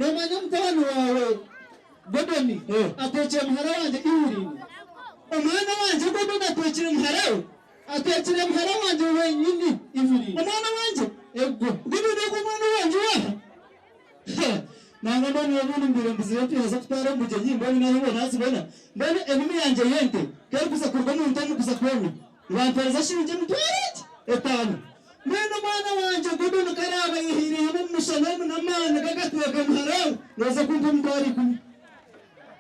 Noomanya mutabani waawe Gordon ateekire muhara wangye Evelyn? Omwana wangye Gordon ateekire muhara we? Ateekire muhara wangye wenyini Evelyn. Omwana wangye? Ego. Gordon ogwo omwana wangye owaaha? Ha! Nangwa mbwenu obundi mbaire mbuzire empiiha z'okutwara omu bugyenyi mbwenu n'ahu iwe naazibona. Mbwenu enimi yangye y'ente ku erikuza kuruga omu nte omu kuza kwemya, Nibampeereza shilingi emitwaro egi etaano. Mbwenu omwana wangye Gordon ku araabe ayehaireyo omu mushana omu n'amaani g'agatwe ga muhara we, nooza kumpa 100,000.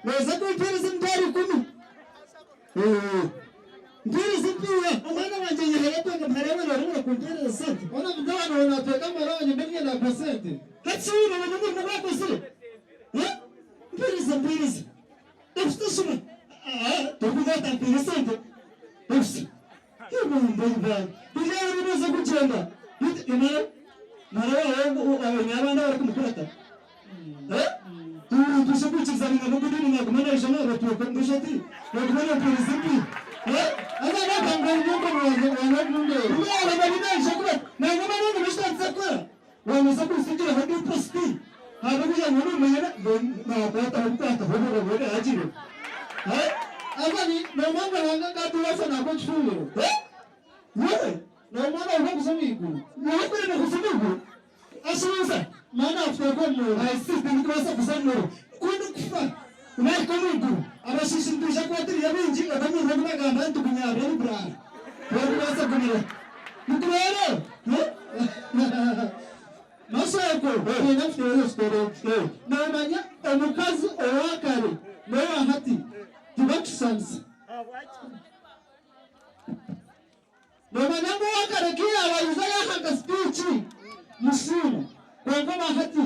Nooza kumpeereza 100,000. Ee, mpeereza empiiha. Omwana wangye ayehayo atweka muhara we reero obura kumpeereza sente. Hoona mutabani waawe naatweka muhara wangye mbwenu niinyenda akuhe sente? Hati shi noomanya omurimo ogu akozire? Mpeereza, mpeereza. Okusasura torikugira oti ampeire esente obusa buri aho noza kugyenda muhara wawe aine abandi abarikumukurata twije kwikiriza ngu Godwin naguma naija nabatweka omugushi ati naguma nampereza empiiha Wamanya kusigiraho deposit ahabw'okugira ngu nomanya nakwataho bukwataho obwo agire. Haza nomanya ngu Ruhanga akatubaasa nakuha ekifubiro? Nyowe? Nomanya nakuha kuza omu iguru? Nyowe kurema kuza omu iguru? Ashuuza. Manya nakuteeka omu muriro. I see, tindikubaasa kuza omu muriro. Ku ndikufa nahika omu iguru, abashiishi nitwija kuba turiyo baingi, ogwo omuriro ogu bagamba nitugunyabura ebiburaara. Tibarikubaasa kugumira. Nitureeba. Mashoko, Twine kuteera ekitoro. Noomanya omukazi owa kare n'owa hati tibakushushanisa. Noomanya ngu owa kare ku yaaba aija yaaha nka sipiiki musiima, kwonka owa hati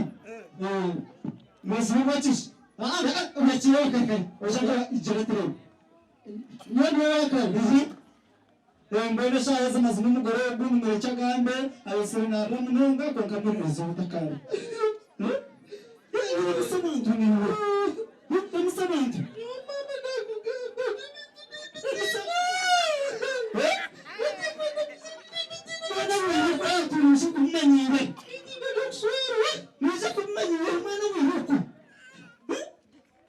Mazima obwakishi? Orakira owa kare kare oija nka igira tureebe. Nyowe ndi owa kare. Mbwenu eshaaha ezi mazima omugore ogu nimurekye agambe, ayetsire naarira munonga kwonka mbwenu eizooba otakaabe. Ramusa abantu naiwe. Ramusa abantu. Mwana wiiruka noija kubimanyiire. Noija kubimanyiira omwana wiiruka.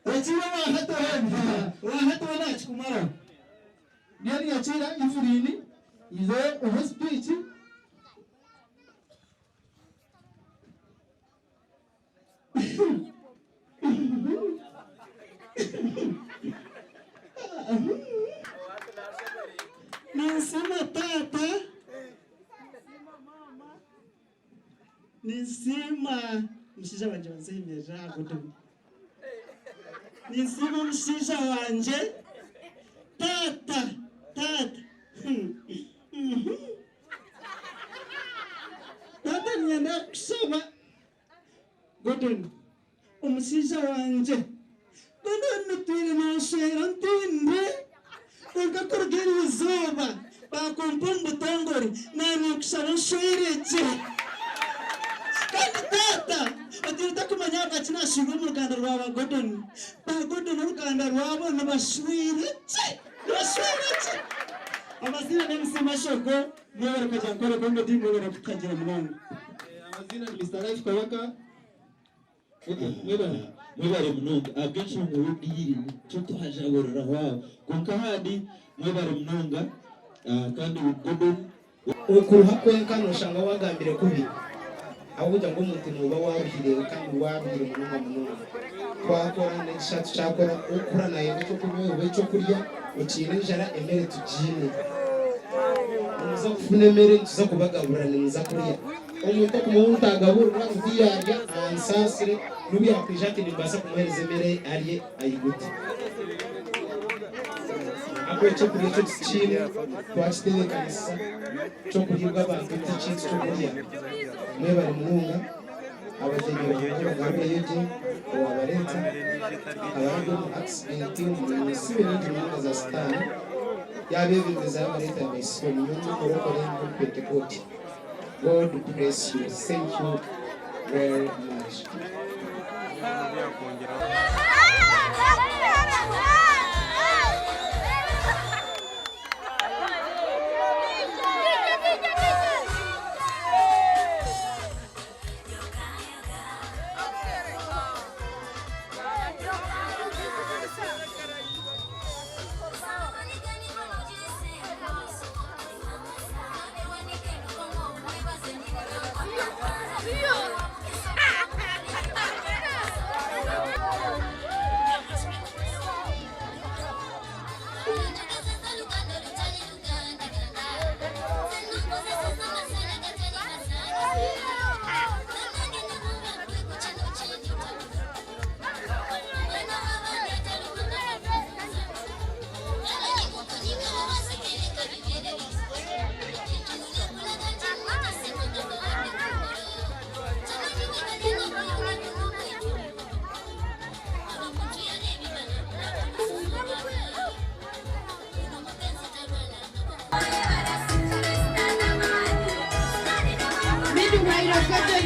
Okiire owahati owahati we nakikumaraho. Mbwenu yakiira Evelyn ize ohe speech. Ninsiima taata, ninsiima omushaija wangye banza oyemerere aha Gordon. Ninsiima omushaija wangye taata taata taata niinyenda kukushaba Gordon omushaija wangye Gordon otwire nanshwera ntinde kwonka kuruga eri izooba Baakumpa omu butongore, naanye ninkushaba onshwere gye. Kandi taata, otaire otakumanya ahabwaki naashwirwe omu ruganda rwa ba Gordon. Ba Gordon oruganda rwabo nibashwera gye, nibashwera gye. Amaziina n'MC Mashoko, mwebare kugira ngu Nkore Comedy, mwebare kutuhagira munonga. Amaziina ni Mister Life Kabaka. Mwebare mwebare munonga ahabw'enshonga y'obwire nikyo twajaburiraho aho kwonka ahandi mwebare munonga kandi Gordon. Okuruha kwenka noshanga wagambire kubi ahabw'okugira ngu omuntu noba waruhire kandi waruhire munonga munonga. Twakora n'ekisha tukyakora okukura nayenda ekyokunywa oba ekyokurya okiine enjara emere tugiine. Nimuza kufuna emere nituza kubagaburira nimuza kurya. Omuntu okumuha ou ntagaburira ngu tiyarya ansaasire nobu yakwija ati nimbaasa kumuheereza emere arye aigute. Ahabw'okuba ekyokurya ekyo tukiine twakitebeekanisa ky'okuriibwa abantu tikintu ky'okurya. Mwebare munonga abagyenyi Ruhanga abagarureyo gye owaabareeta akaba ari omu accident omu nsibe nyingi munonga za sitaane yaabeebembeza yaabareeta yaabahisya omu nyowe ndi omurokore ndi omupentekooti. God bless you thank you very much.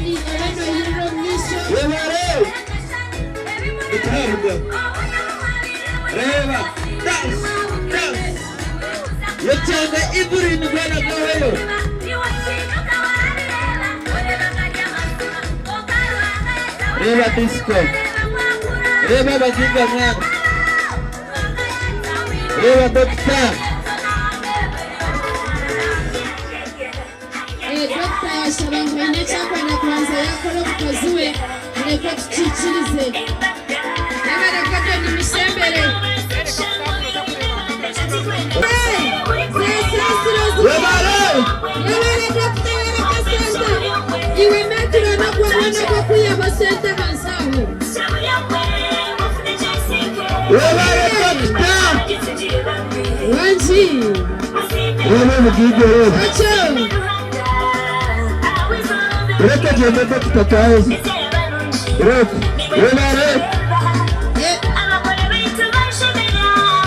Amaani obe noyirira omu maisho. Webare! Nituhabuga. Reeba! Dance! Dance! Yekyanga Evelyn gwena gwaheyo. Reeba disco. Reeba abazinga mwana. Reeba dokita. Eh, Dokita yashaba ngu haine eki akwenda kubanza yakora omukazi we mureke tukiikirize. Yebare Gordon Mushembere. Webare! Yebare Dokita yereka sente. Iwe metro nogwo n'ogwokwihaho sente ahansi aho. Webare dokita! Wangi. Reeba obugiiga reeba. Ekyo. Reka gyende dokita twaheza. Reka. Webare! Eh,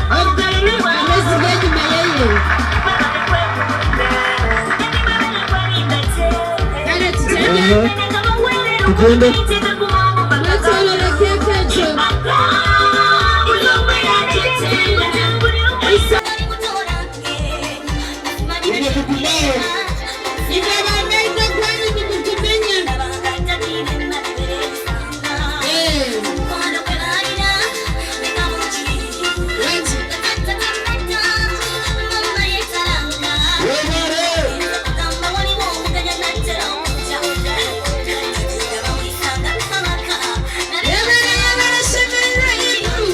amaizi g'enyima yeye. Kare tugyende. Tugyende. Mwetorere keeke egyo. Imwe mugumaho. Imwe bamaida gwanyu nimugimenya. Eh, wangi. Webare! Yebare yebare shemerera iguru.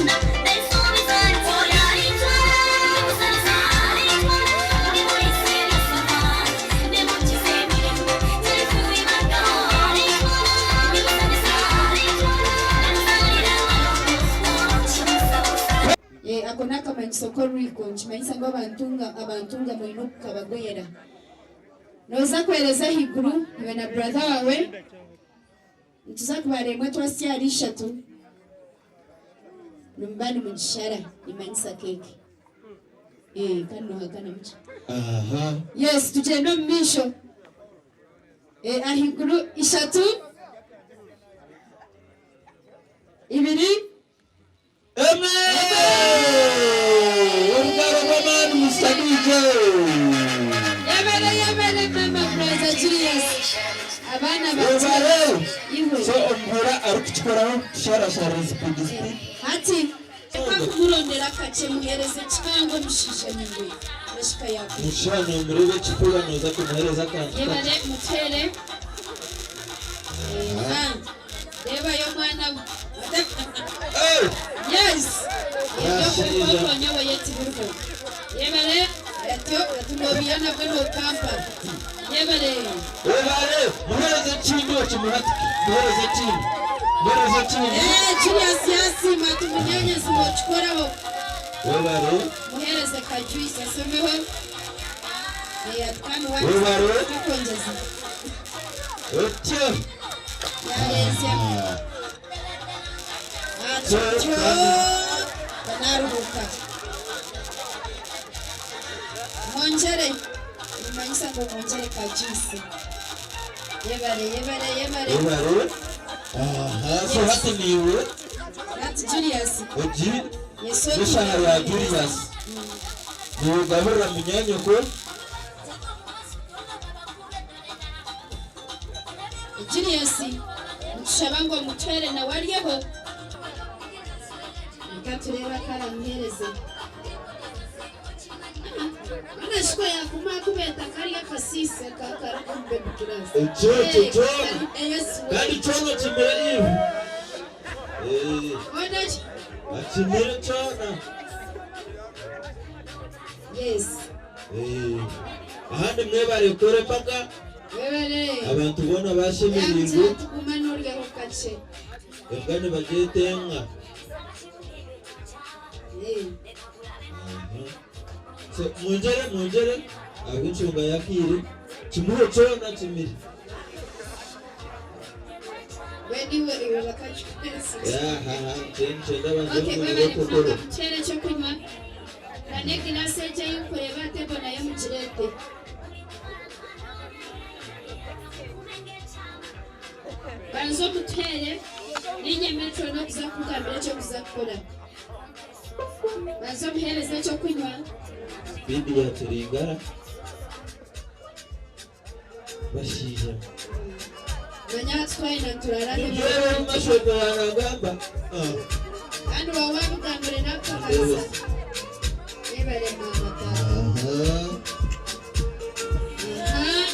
Eh, ako n'akamanyiso k'orwiko nikimanyisa ngu abantu nga abantu nga mwine okukabagoyera noza kwereza ahaiguru iwe na brother wawe nituza kubara emwe twasya ahari ishatu nimuba nimugishara nimanyisa keeke Eh, kandi nohakana mukye Aha. Yes, tugyende omu maisho. Eh, ahaiguru ishatu ibiri Emwe! Orugaro rw'amaani musadije. Yebere yebere mama brother Julius abaana bato Webare! iwe So omuhura arikukikoraho tusharashara speed speed. Hati reka kumurondera akakye muhereze kihango omushaija niwe nashika yakwe. Mushaija nomureba ekifuba noza kumuhereza akantu kakye. Yebare mutere. Ah, rebayo omwana we. Hey! Yes. Yashaija. Ebyokurya yetibirwe. Yebare atyo atunobiya nabwo nokampa. Yebare. Webare! Muhereze ekindi okimuhatike. Muhereze ekindi. Muhereze ekindi. Eh, Julius yasiima ati munyenyezi nokikoraho. Webare! Muhereze ka juice asomeho. Eh, ati kandi Webare! wakwongyeza. Otyo! Yarenzya. Atyo banaruhuka. Mwongyere. Nimanyisa ngu mwongyere ka juice. Yebare yebare yebare. Webare! Aha, so hati niiwe Ati Julius. egi Yesu n'eshaaha ya Julius. Niiwe ogaburira munyanyoko. Julius nitushaba ngu omutwere nawe aryeho. Reka turebe akaramuhereze. Anashiko yakuma kubeta kari akasisi akakara omu baby class. Ekyo ekyo kyona. Kandi kyona kimire iwe. Eh, akimire kyona. Yes. Eh, ahandi mwebare kukora empaka Webare. abantu boona bashemereirwe. Yakugira tuguma n'oryaho kakye. Embwa nibagyeta enka. Eh. So mwongyere mwongyere ahabw'enshonga y'akaire kimuhe kyona kimire. We niwe iwe bakakikuhereza. Yahaha nkyenda banze Okay, mumurire webare okukoro. munonga mukyere ekyokunywa. Na n'egirasi egyo ei nkureeba tebo nayo mugireete. Banza omutuheere, niinye Metro n'okuza kukugambira eky'okuza kukora. Banza omuheereze ekyokunywa. Bibi yaturingara bashaija. Manya hati twayenda niturara aheeru. Nindeeba omu mashoka yanagamba. Kandi waaba wabigambire nakuhaza. Yebare maama taata. Aha.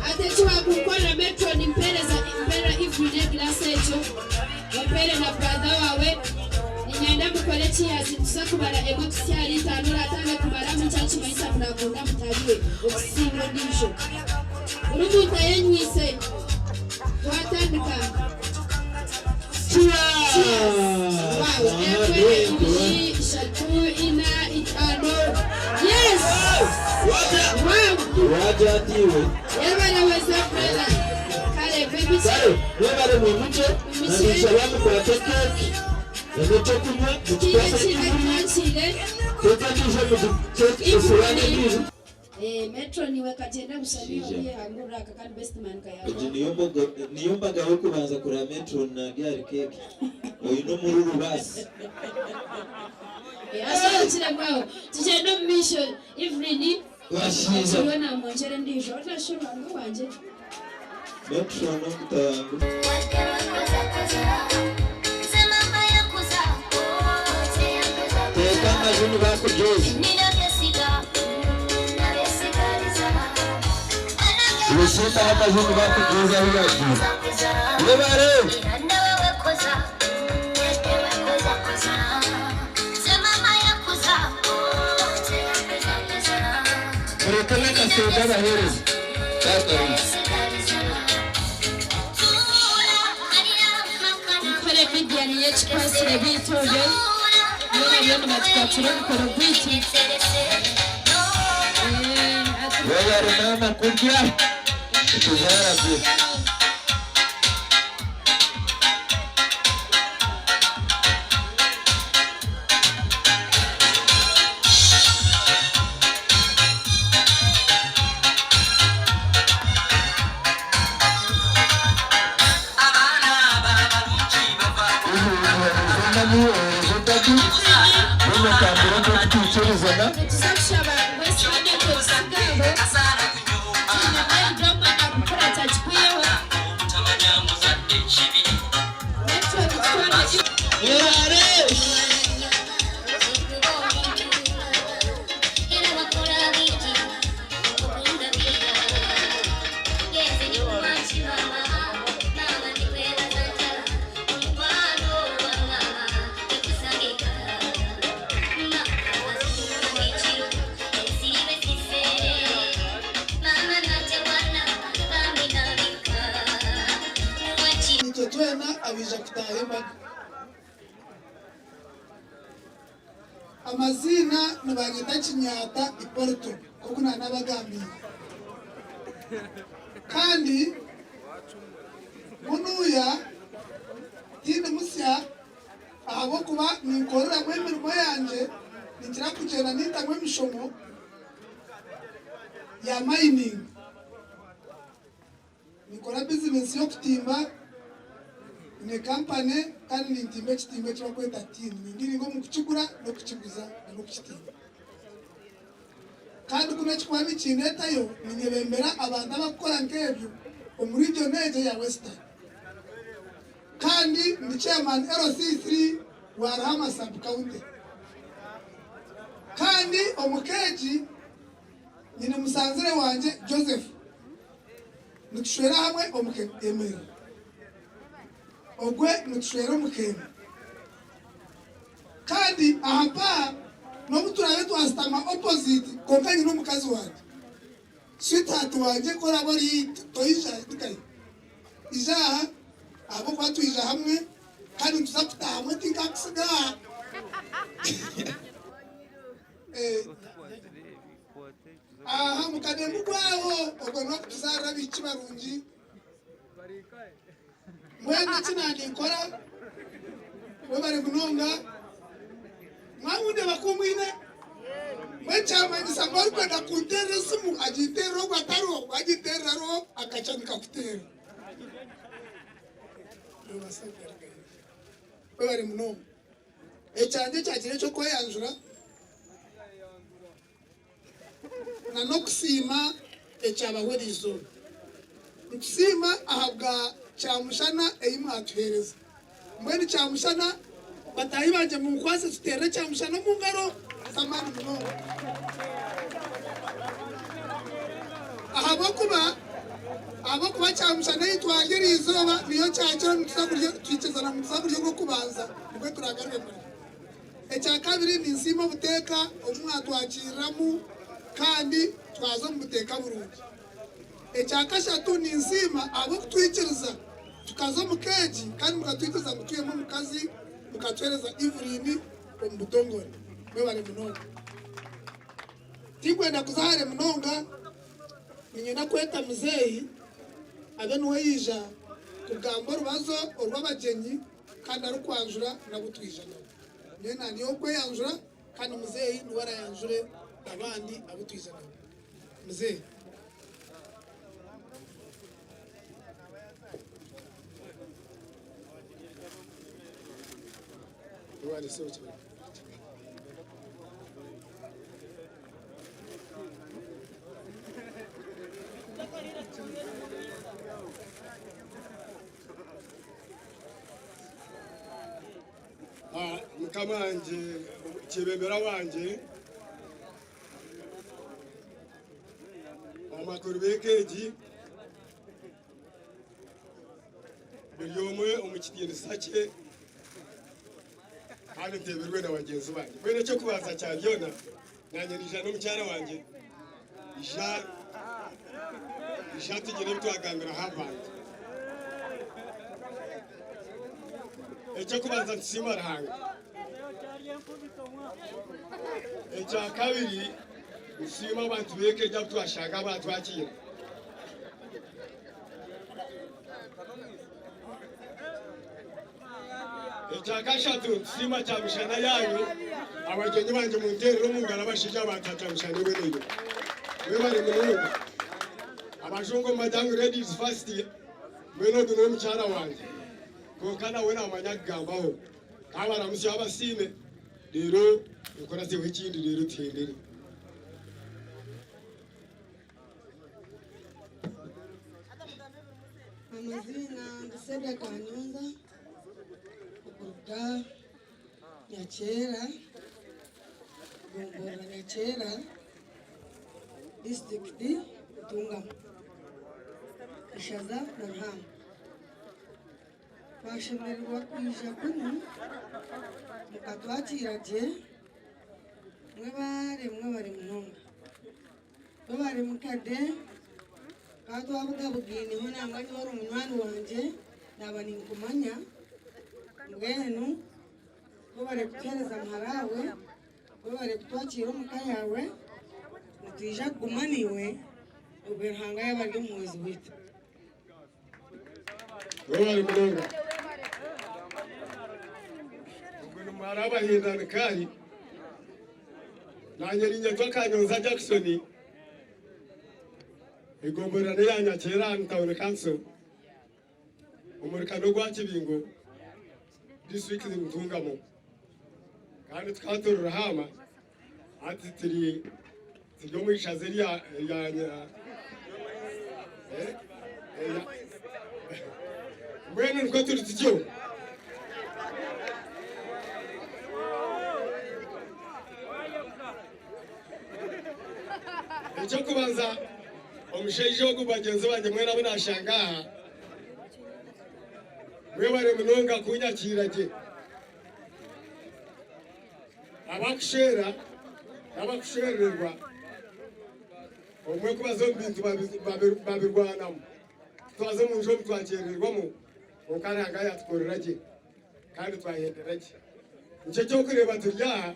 Ati eki wakunkorera Metro nimpereza mperera Evelyn egirasi egyo ompeere na brother wawe ninyenda mukore cheers nituza kubara emwe kuhitsya ahari itaano oratanga kumaramu kyakimanyisa ngu nakunda mutaahi we okusinga ondiijo. Buri muntu ayenyweise twatandika. Cheers! Wow, emwe, ibiri, ishatu, ina, itaano. Yes! Wow! Waja ati iwe. Yebare weza brother. Kale baby. Kale, mwebale mwimukye, Mwimukye. na nishaba mukwate keeki n'ekyokunywa Kiine mukikwase kiine ekibuli, twakire. keeki endiijo mugiteeke esowaani endiijo. Eh, Metro niwe kagyenda busha niwe Shija. oyehangurira aka kandi best man kayabo. Egi niyo mboga niyo mbaga y'okubanza kureba Metro narya ahari keeki. Oine omururu baasi. Eh, asohokire aho. Tugyende omu maisho Evelyn. Bashaija. Oriyo namwongyera endiijo. Otasha oruhanga wangye. Metro n'omutabangu. Teeka amaju nibakuryoza. Ebishimba n'amaju nibakuryoza ahu yagiire. Yebare! Mureke n'akasente abaheereza. Kakarungi. Mukore media niyo ekikwasire beitu obyo boona bariyo nibatukwatira omukoro gwaitu. Eh, ati- Webare maama kurya. Okuzaara gye. Nituza kushaba West Maneko Sigabo twine Mary Drama nakukurata kikwiyeho. Metro tutware. Itwe twena abaija kutaaha embaga. Amaziina nibanyeta Kinyaata Ipolito nk'oku naanabagambiire. Kandi munuuya tindi musya ahabw'okuba ninkoreramu emirimo yangye, ninkira kugyenda nintamu emishomo ya mining. Ninkora bizinesi y'okutimba, nyine kampani kandi nintimba ekitimba eki barikweta tin. Nindiringa omu kukigura n'okukiguza n'okukitimba. Kandi kunu ekirikuba nikindeetayo, ninyebembera abantu abarikukora nk'ebyo omu region egyo eya Western. Kandi ndi chairman LC3 wa Ruhama sub county. Kandi omu ka egi nyine musanzire wangye Joseph. Nitushwera hamwe omu ka emwe. Ogwe nitushwera omu ka emwe. Kandi aha mpaha n'obu turaabe twashutama opposite kwonka nyine omukazi wangye. Sweetheart wangye ku oraabe ori haihi toija nkahi? Ija aha ahabw'okuba twija hamwe kandi nituza kutaaha hamwe tinkakutsiga aha. Aha mukadengu kwaho ogwo n'okutuzaarira abaishiki barungi. Mbwenu eki naaninkora webare munonga mwamundeeba ku mwine mbwenu kyamanyisa ngu orikwenda kunteerera esimu aginteerere ogwo atariho, waginteerera ariho akakya nikakuteera. Noobaasa kugaruka haihi. Webare munonga. Ekyangye kyakiri eky'okweyanjura na n'okusiima ekyabaho eriizooba. Nitusiima ahabwa kyamushana ei mwatuheereza. Mbwenu kyamushana bataahi bangye munkwase tuteerere kyamushana omu ngaro z'amaani munonga. Ahabw'okuba ahabw'okuba kyamushana ei twarya eriizooba niyo kyakiro nituza kurya twikirizana ngu nituza kurya orw'okubanza nibwo turagaruke kurya. Ekyakabiri ninsiima obuteeka obu mwatwakiriramu kandi twaza omu buteeka burungi. Ekyakashatu ninsiima ahabw'okutwikiriza tukaza omu ka egi kandi mukatwikiriza ngu twihemu omukazi mukatuheereza Evelyn omu butongore. Mwebare munonga. Tinkwenda kuza hare munonga, niinyenda kweta muzeeyi abe niwe yaija kugamba orubazo orw'abagyenyi kandi arikwanjura n'abu twija nabo. Nyowe naanye ow'okweyanjura kandi muzeeyi niwe arayanjure abandi abu twija nabo. Muzeeyi. Mukama wangye kyebembera wangye amakuru b'eka egi buri omwe omu kitiinisa kye kandi nteebirwe na bagyenzi bangye. Mbwenu eky'okubanza kya byona naanye naija n'omukyara wangye ija ija tugire ebi twagambiraho abantu. Eky'okubanza nitusiima Ruhanga. Ekya kabiri nitusiima abantu b'eka egi abu twashanga abaatwakiira. Ekyakashatu nitusiima Kyamushana yaanyu abagyenyi bangye munteerere omu ngaro abashaija aba Kyamushana eboneire. Mwebare munonga. Abajungu nibagira ngu ladies first mbwenu ogu niwe mukyara wangye kwonka nawe naamanya kugambaho. Ka baramutsye abasiime reero nkuratseho ekindi reero tuhendere. Amaziina ndi Sebya Kanyonza okuruga Nyakyera, gomborora Nyakyera, disiturikiti Ntungamo, ishaza Nyaruhanga. Twashemererwa kwija kunu mukatwakiira gye, mwebare mwebare munonga. Webare mukade ka twabugabugaineho nangwa niiwe ori munywani wangye naaba ninkumanya mbwenu webare kutuheereza muhara we, webare kutwakiira omu ka yaawe, nitwija kuguma naiwe obwe Ruhanga yaaba ari omuhwezi waitu. Webare munonga. Ogu ni muhara w'Abahinda Mikali. Nanye ninyetwa Kanyonza Jackson. Egomborora n'eya Nyakyera aha Town Council. Omurikano gwa Kibingo, district Ntungamo. Kandi tukaba turi Ruhama, hati turi turi omu ishaza erya erya eh, erya mbwenu nikwo turi tutyo. Eky'okubanza omushaija ogu bagyenzi bangye mwena abu naashanga aha mwebare munonga kunyakiira gye. Abakushwera n'abakushwererwa obumwe ku baza omu bintu babirwanamu. Ku twaza omu nju omu twakyerererwamu kwonka Ruhanga yaatukorera gye kandi twahendera gye. Nikyo ky'okureeba turi aha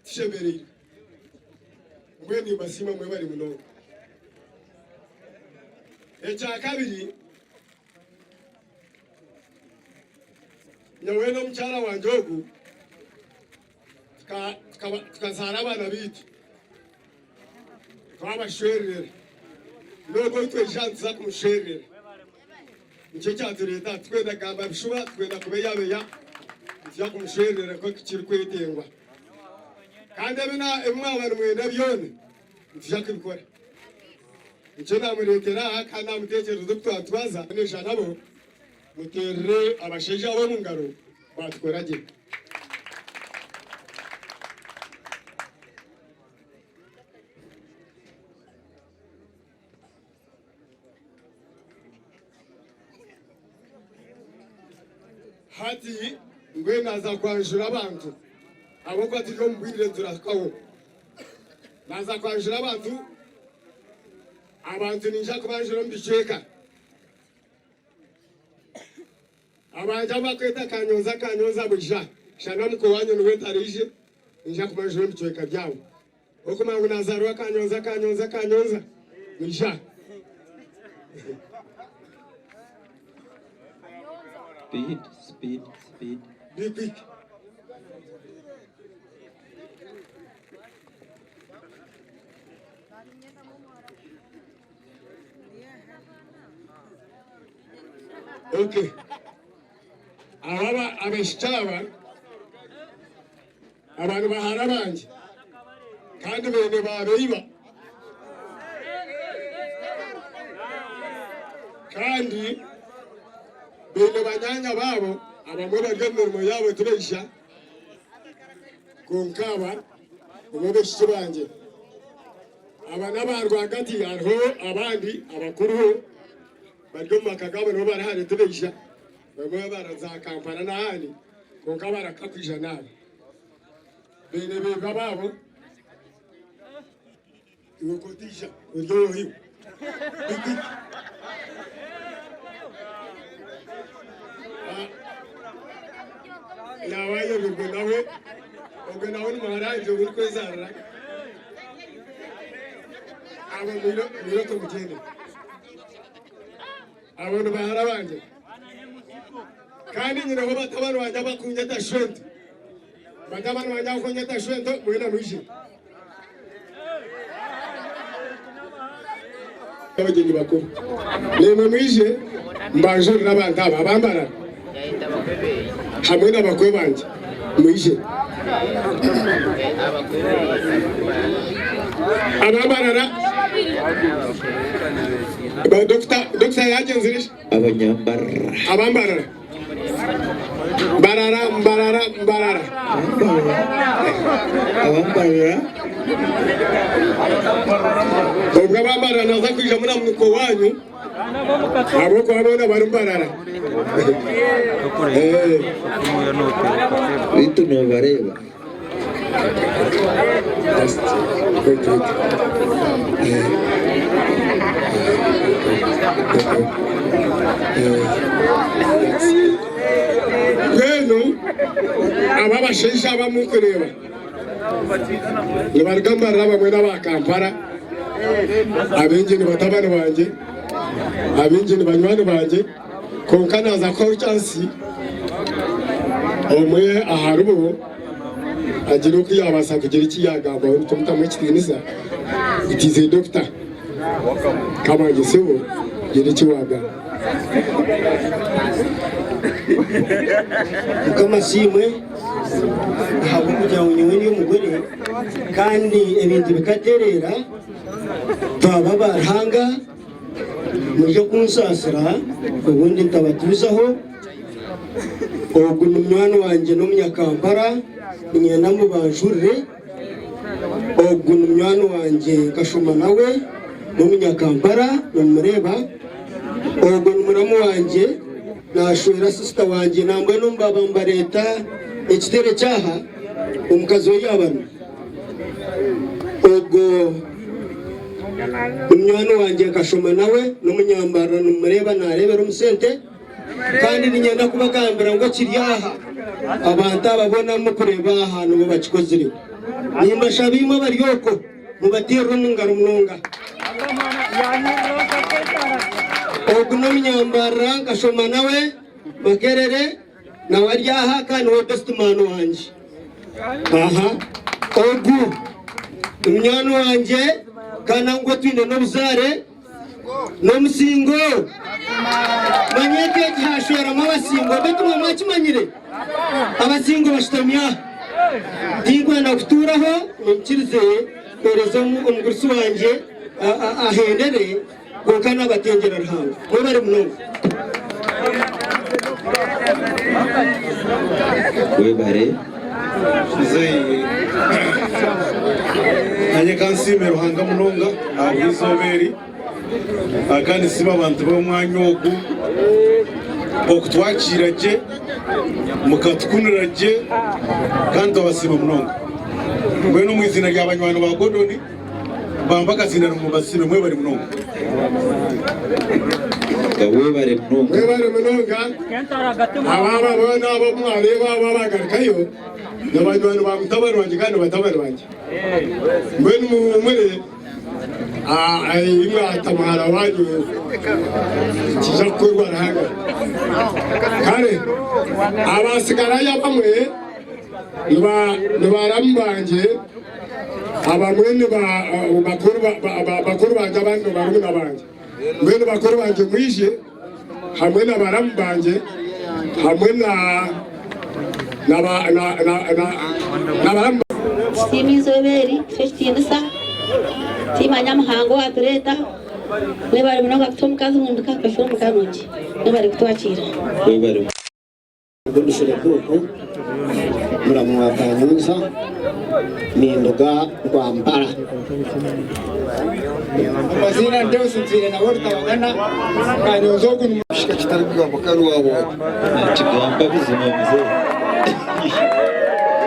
tushemereirwe. Mbwenu nimbasiima mwebare munonga. Ekyakabiri. Nyowe n'omukyara wangye ogu tukazaara abaana baitu twabashwererera n'ogwo ou twija nituza kumushwererera. Nikyo kyatureeta aha, tikwenda kugamba bishuba, tikwenda kubeyabeya, nituza kumushwererera nk'oku kirikwetengwa. Kandi ebi ebi mwaba nimwenda byona, nituza kubikora. Nikyo naamureetera aha kandi naamuteekyereza oku twatwaza. Bonesha nabo muteerere abashaija abo omu ngaro baatukora gye. Hati mbwenu naaza kwanjura abantu ahabw'okuba turi omu bwire niturahikaho. Naaza kwanjura abantu, abantu niinyija kubanjura omu bicweka. Abangye abu bakweta Kanyonza Kanyonza bwija, shana muka owanyu niwe taraije, niinyija kubanjura omu bicweka byabo. Okumanya ngu nazaarwa Kanyonza Kanyonza Kanyonza bwija. Speed, speed, speed. Be quick. Okay. Aba abaishiki aba aba ni bahara bangye kandi beene baabeiba kandi beine banyaanya baabo abamwe bari omu mirimo yaabo tibaija kwonka aba nibo baishiki bangye. Aba n'aba rwagati hariho abandi abakuruho bari omu maka gaabo nibo bari hare tibaija bamwe baraza Kampala n'ahandi kwonka baraka kwija n'aba beine beebwa baabo iwe kotaija ori owohiwe. Yaaba ayebirwe nawe ogwe nawe ni muhara wangye ou ndikwezarira. Abo mwiroke mugyende. Abo ni bahara bangye. Kandi nyineho batabani bangye abakunyeta Shwento. Batabani bangye abakunyeta Shwento mwena mwije. Abagyenyi bakuru, naimwe mwije mbanjurire abantu aba abambarara hamwe n'abakwe bangye, mwije. Abambarara, ba dokita, dokita yagyenzire shi? Abanyambarara. Abambarara. Mbarara, mbarara, mbarara. Abambarara. Obwo abambarara naza kwija muri munuko wanyu ahabw'okuba boona bari mbarara. Eh. Beitu nobareeba. Just wait, wait. Eh. Mbwenu aba abashaija aba murikureeba nibaruga Mbarara bamwe n'aba Kampala, abaingi ni batabani bangye, abaingi ni banywani bangye, kwonka naaza kuhaho chansi omwe aharibo agire oku yaabaasa kugira eki yaagambaho nitumutamu ekitiinisa. It is a doctor. Kabangye sebo gira eki waagamba. Mukama asiimwe ahabw'okugira ngu nyowe ndi omugore kandi ebintu bikatereera twaba ba Ruhanga muri okunsaasira obundi ntabatuuzaho ogu ni munywani wangye n'omunyakampara niinyenda mubanjurire. Ogu ni munywani wangye nkashoma nawe n'omunyakampara nimumureeba. Ogwo ni muramu wangye nashwera sisita wangye nambwenu omu baaba nibareeta ekitere kyaha omukazi we yaaba arimu. Ogwo ni munywani wangye nkashoma nawe n'omunyambarara nimumureeba nareebera omu sente. Kandi niinyenda kubagambira ngu ekiri aha, abantu aba boona abu murikureeba aha nibo bakikozire. Nimbashaba imwe abari okwo mubateerere omu ngaro munonga. Ogu n'omunyambarara nkashoma nawe Makerere, nawe ari aha kandi niwe best man wangye. Aha, ogu ni munywani wangye kandi nangwa twine n'obuzaare. N'omusingo. Manya eka egi hashweramu Abasingo. Beitu imwe mwakimanyire? Abasingo bashutami aha. Tinkwenda kutuuraho, munyikirize mpeereze omugurusi wangye ahendere, kwonka naabatengyera Ruhanga. Mwebare munonga. Webare. Muzeeyi nanye kansiime Ruhanga munonga ahabw'eizooba eri kandi nsiime abantu b'omwanya ogu okutwakiira gye mukatukunira gye kandi twabasiima munonga. Mbwenu omu iziina rya banywani ba Gordon bampe akaziina ngu mbasiime mwebare munonga. Webare munonga. Mwebare munonga. Aba aba boona abu mwareeba aba abagarukayo ni banywani ba mutabani wangye kandi ni batabani bangye. Mbwenu muhuumure imwe ata muhara wanyu nikiija kukorwa Ruhanga. Kare abasigarayo abamwe ni baramu bangye, abamwe ni bakuru bangye abandi ni barumuna bangye. Mbwenu bakuru bangye mwije hamwe na baramu bangye hamwe na na na na na na baramu. Tusiima eizooba eri kutuha ekitiinisa, tusiima Nyamuhanga owatureeta, mwebare munonga kutuha omukazi mundika tukashwera omuka nungi, mwebare kutwakiira. Webare. Godfrey Kuuku, muramu wa Kanyonza, ninduga Rwampara. Amaziina Deus ntwire nawe Rutabagana, Kanyonza ogu ni. Kishika kitari kugamba kandi wabonye. Nakigamba buzima mzee.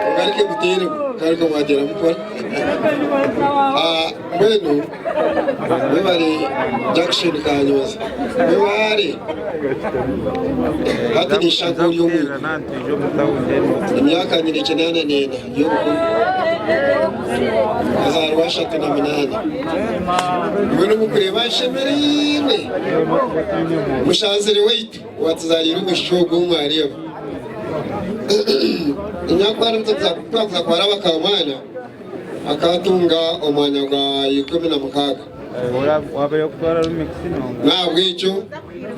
Mugaruke muteeremu kandi kamwateeramu mpora. Mbwenu mwebare Jackson Kanyonza mwebare hati ninshusha nk'ori omwiguru emyaka nyine kinaana n'ena y'obukuru nkazaarwa 38 mbwenu omu kureeba nshemereirwe mushanzire waitu owatuzaariire omwishiki ogu ou mwareeba enyakwara twakuza kubaraba akamwana Akatunga omwanya gwa 16. N'ahabw'ekyo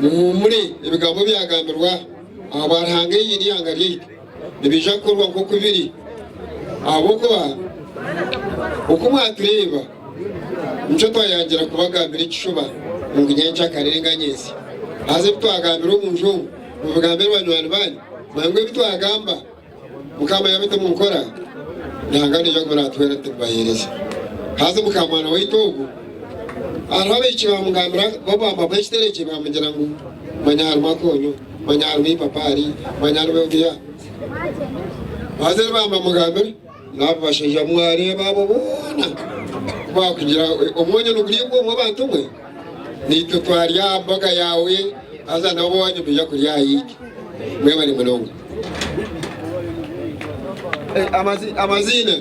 muhuumure, ebigambo ebyagambirwa ahabwa Ruhanga haihi n'eihanga ryaitu nibiija kukorwa nk'oku biri, ahabw'okuba oku mwatureeba nikyo twayangira kubagambira ekishuba ngu nyencakare ninga nyentsya. Haza ebi twagambira omu nju omu mubigambire banywani baanyu, manya ngu ebi twagamba Mukama yaaba ati munkora, Ruhanga naija kuguma naatuhwera nitubibaheereza. Haza mukaamwana waitu ogu, hariho abaishiki baamugambira bo baampa ekiterekye baamugira ngu manya harimu akoonyo, manya harimu eipapaari, manya harimu obuya. Haza eri baamugambira, n'abo bashaija bu mwareeba abo boona ku baakugira omwonyo niguriibwa omwe abantu mwe, naitwe twarya aha mbaga yaawe, haza nabo owaanyu nibaija kurya aha yaitu. Mwebare munonga. Amaziina,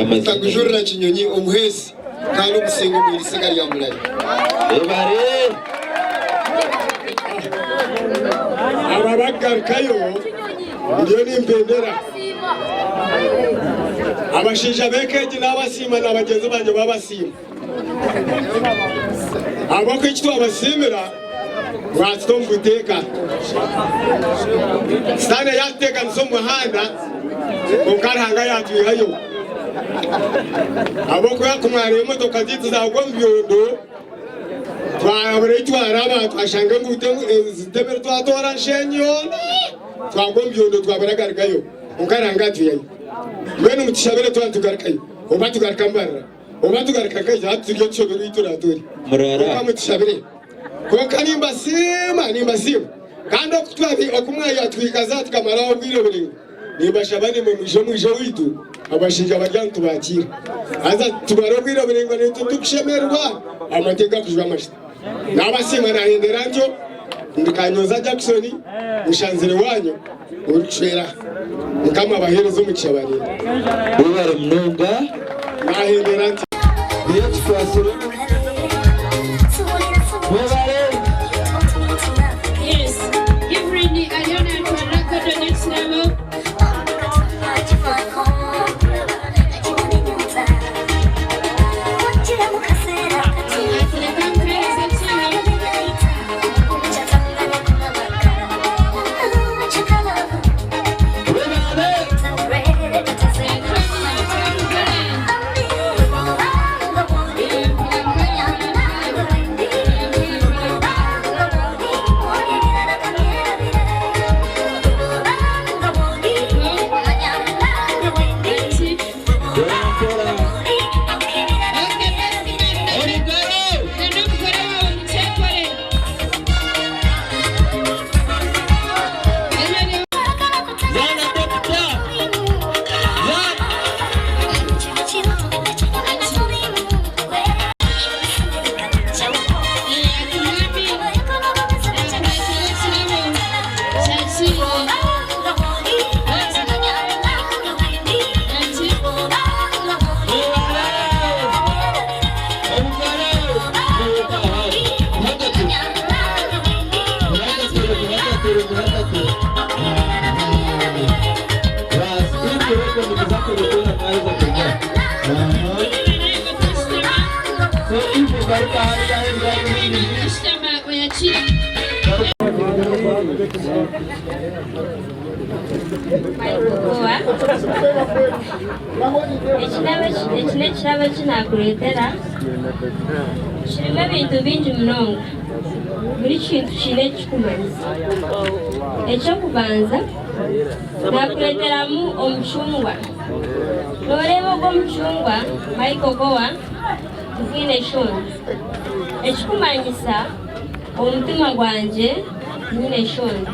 Mutagujurira Kinyonyi omuheesi kandi omusinga omu irisiga rya Murari. Aba bakugarukayo ndiyo nimpendera. Abashaija b'eka egi naabasiima na bagyenzi bangye baabasiima. Ahabw'okuba eki twabasiimira mwatuta omu buteeka. Sitaane yaatuteekanisa omu muhanda, kwonka Ruhanga yaatwihayo. Ahabw'okuba ku mwareeba emotoka zaitu zaagwa omu byondo, twabura ei twaraba, twashanga enguuto zitemire twatoora nsheenyi yoona, twagwa omu byondo twabura garugayo. Kwonka Ruhanga atwihayo. Mbwenu mutushabire twaba nitugarukayo oba tugaruka Mbarara. Oba tugaruka nkaija hati turi otushoberwe ei turature. Murara. Kwonka mutushabire. Kwonka nimbasiima, nimbasiima. Kandi oku twabi, oku mwayatwikaza tukamaraho obwire buraingwa, nimbashaba naimwe mwije mwije owaitu, abashaija bari aha nitubakiira. Haza tumare obwire buraingwa naitwe tukushemererwa, amateeka kujwa amashita. Nabasiima nahendera ntyo, ndi Kanyonza Jackson, mushanzire wanyu orikushwera aha. Mukama abahereze omugisha abarinde. Webare munonga. Nahendera ntyo. Niyo tukwasire. Webare. Yes, Evelyn ariyo natwarira Gordon ekirabo. Ati reka nkuhereze ekirabo. Michael Goa. Eki n'ekirabo eki naakureetera kirimu ebintu bingi munonga. Buri kintu kiine eki kirikumanyisa. Eky'okubanza naakureeteramu omucungwa. Nooreeba ogu omucungwa Michael Goa tigwine shonda. Ekikumanyisa omu mutima gwangye tinyine shonda.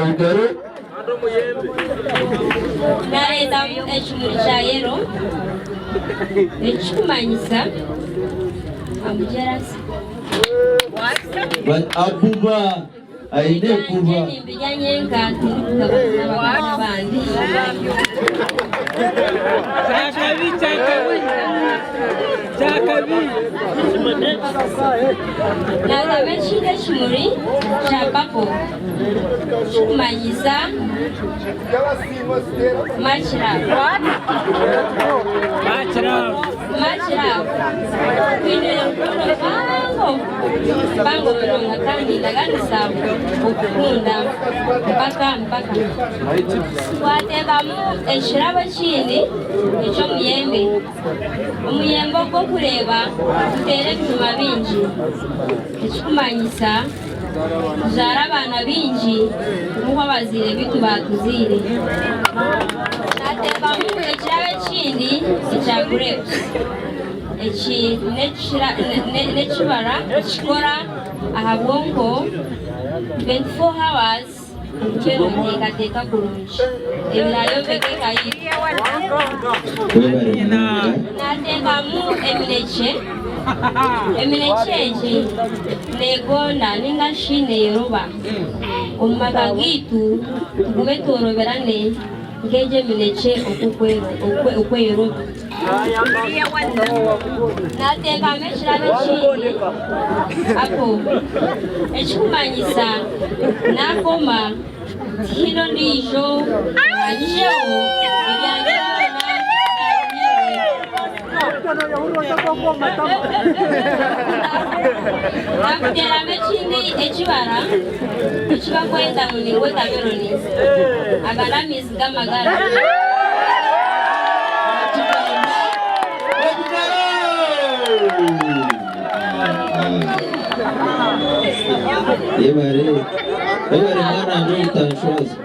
Obugaro. Nareetamu ekimuri kya yellow ekikumanyisa I'm jealous. Abuba aine kuba. Nimbirya nyenka, tindikugabana n'abakazi abandi. Kyakabi, kyakabi, kyakabi. Nagamba ekindi ekimuri kya purple kikumanyisa much love. Much love. Much love. Kwine rukundo mpango mpango munonga kandi ndaganisa okukunda mpaka mpaka. Twateekamu ekirabo ekindi eky'omuyembe. Omuyembe ogw'okureeba guteera ebijuma bingi, ekikumanyisa tuzaara abaana bingi nk'oku abazaire bitu batuzaire. Nateekamu ekirabo ekindi ekya grapes. Eki n'ekibara kikora aha bwonko 24 hours okubeera omuteekateeka kurungi. Ebirayombeka eka yitu. Webale munonga. Nateekamu eminekye. Eminekye egi neegonda ninga shi neeyoroba. Omu maka gaitu tugume tworoberane nk'egi eminekye okweyoroba. Nateekamu ekirabo ekindi apple, ekikumanyisa nakoma tihaine ondiijo oranyijeho ebyangye byona Nakuteeramu ekindi ekibara ekibakweta ngu ni watermelon. Aga n'amaizi g'amagara. Yebare. Yebare mwana wange obutanshwaza.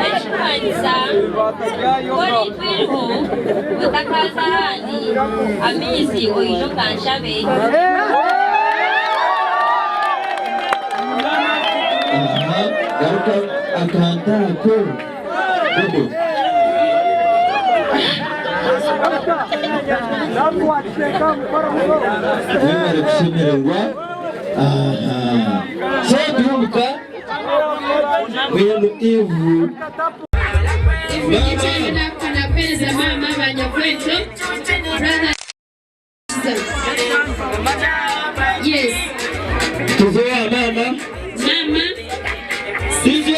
Ekikumanyisa kori twiriho otakaza ahandi amaizi oije okanshabe. Aha, garuka akantu ako. Dodo. Webale kushemererwa. Aha. So turuka mwenu ivu. Napenda mama banyakwetu brother. Yes. Tuzoea mama. Mama. DJ.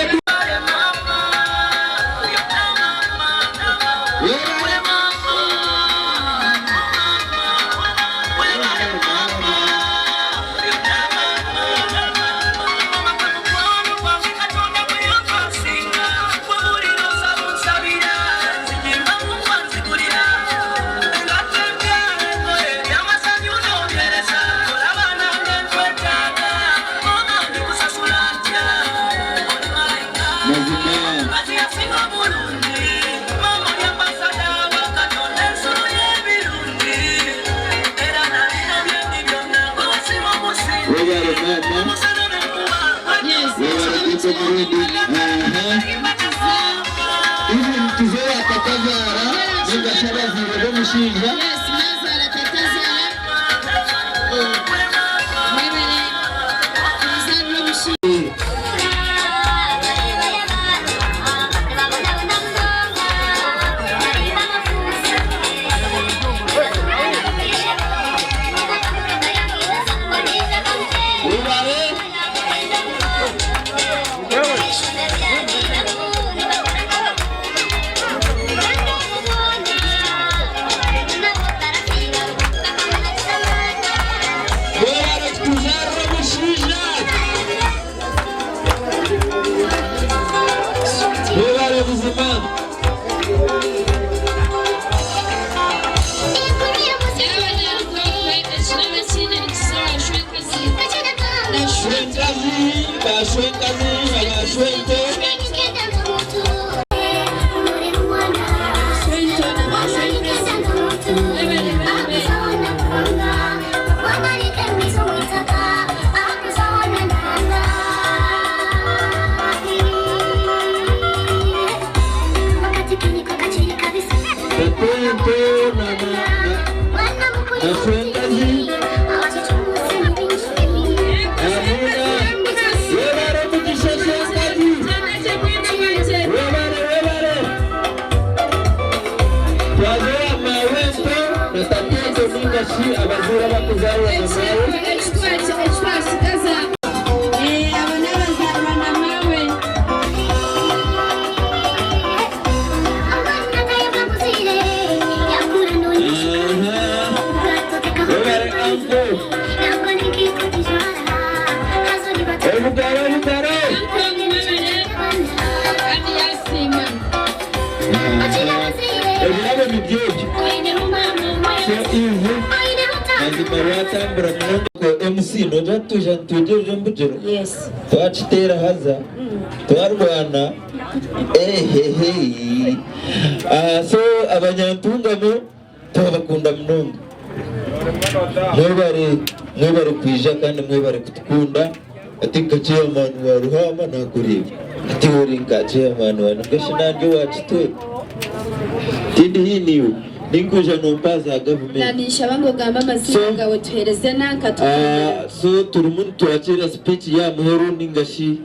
Mazima. Webale mama. Yes. Webale kwita Murundi. Aha. Ivu tuzoea tatazaara ninga shabaziire b'omushaija. Yes, nazara tatazara. Mwebale kuzarira omushaija. Webale. Bashwenkazi, bashwenkazi na bashwente. Tatente na na na na shwenkazi. Amina. Webare mugisha shwenkazi. Webare webare. Twazora mawento na tatente ningashi abazaire abakuzarwa na mawe. Ekitwasigaza abo n'abazaarwa na mawe. Webare anko. Obugaro obugaro. Kandi yasiima. Ebirabo ni byebyo. So ivu mazima rwatambura munonga ko MC noja tuja nitwigirira embugiro. Twakiteera haza twarwana ehehe. Ah, so abanyantungamo twabakunda munonga. Mwebare mwebare kwija kandi mwebare kutukunda. Ati nka chairman wa Ruhama nakureba. Ati uri nka chairman wa Nungashi nandyo wakitwe. Tindi hiniwe ninkuja nompaza gavumenti. Nanishaba ngo ogamba amazina gawe tuhereze nanka. Ah, so turimu nitwakira speech ya muheru ningashi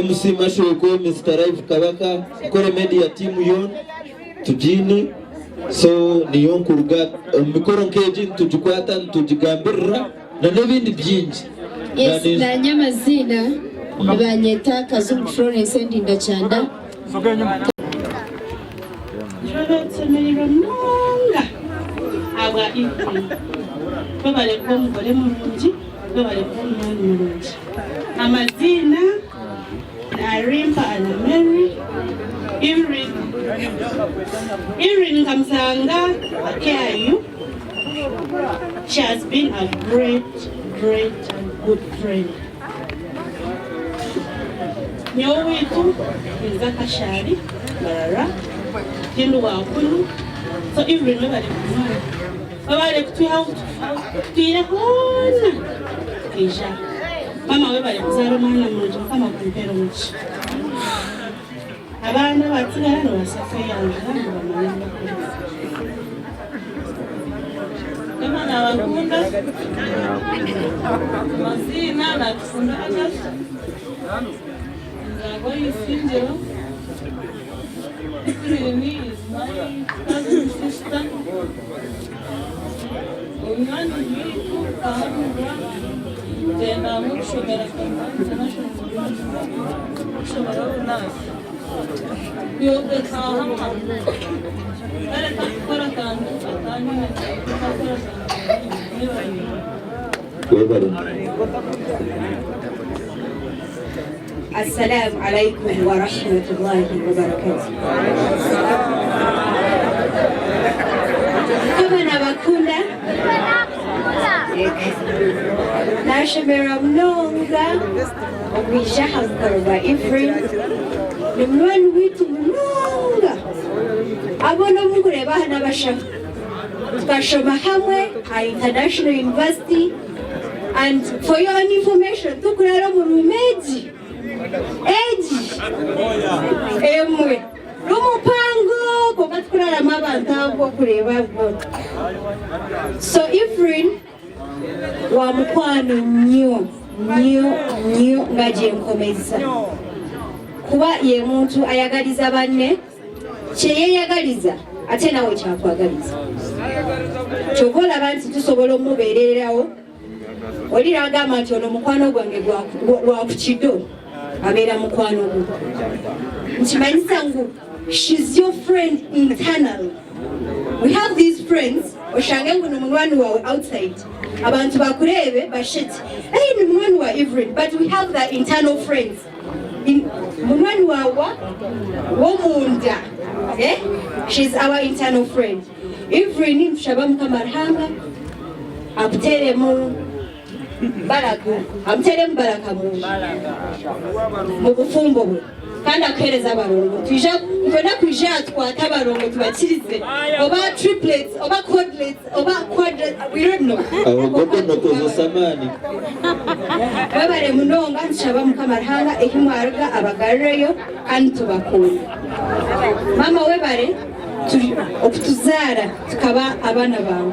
MC Mashoko, Mr. Live Kabaka kore media team yon tujine. So niyo nkuruga mikoro nkeji nitugikwata nitugigambirira na n'ebindi byingi. Yes, nanye amazina nibanyeta Kazungu Florence Ndinda Kyanda. Nsemererwa munonga abwa Evelyn. Webale kuba omugore murungi, webale kuba omunywani murungi. Amazina Arimba Anna Mary. Evelyn, Evelyn nkamusanga KIU. She has been a great, great good friend. Nyowe witu nza Kashari Mbarara tindu wakunu. So Evelyn, webale kumwana, webale kutwihaho tutwire hoona tukija. Mama, webale kuzaara omwana murungi. Mukama akumpera omugisha. Abaana batsigara nibasa kweyanjura ngu bamanye amakuru. Ema nabakunda. Amazina natukunda Agatha, nzagwa Isingiro. Evelyn is my cousin sister. Omwani witu ahabura genda mukushomera Kampala International School, kushomera runaka kuyobeka hamwe kare kakukora akantu atanyine kakora akantu. Webare. السلام عليكم ورحمة الله وبركاته. Kama nabakunda nashemera munonga okwija aha mukoro gwa Evelyn. Ni munywani witu munonga. Abona omukureba aha n'abashaho tukashoma hamwe aha International University. And for your own information, tukurara omu room egi egi emwe rumupango konka tukuraramu abantu abo kureba bona. So Evelyn wa mukwano nnyo nnyo nnyo nga gyenkomeza kuba ye muntu ayagaliza banne kyeyeyagaliza ate nawe kyakwagaliza. Kyova olaba nti tusobola omubeererawo. Oli nagamba nti ono mukwano gwange gwa ku kido abeera mukwano gwo. Nkimanyisa ngu she's your friend internally. We have these friends oshange ngu ni munywani wawe outside, abantu bakurebe bashiti, "Hey, ni munywani wa Evelyn," but we have the internal friends. Munywani wawa womunda, eh? She's our internal friend. Evelyn, ntushaba Mukama Ruhanga akuteremu. Baraka amuteremu baraka mungi mu bufumbo bwe kandi akuhereza abarongo. Twija nitwenda kwija aha tukwate abarongo tubakirize oba triplets oba quadlets oba quadra we don't know. Aho Gordon okozesa amaani. Mwebare munonga nitushaba Mukama Ruhanga ehi mwaruga abagarureyo kandi tubakunda. Maama webare okutuzaara tukaba abaana baawe.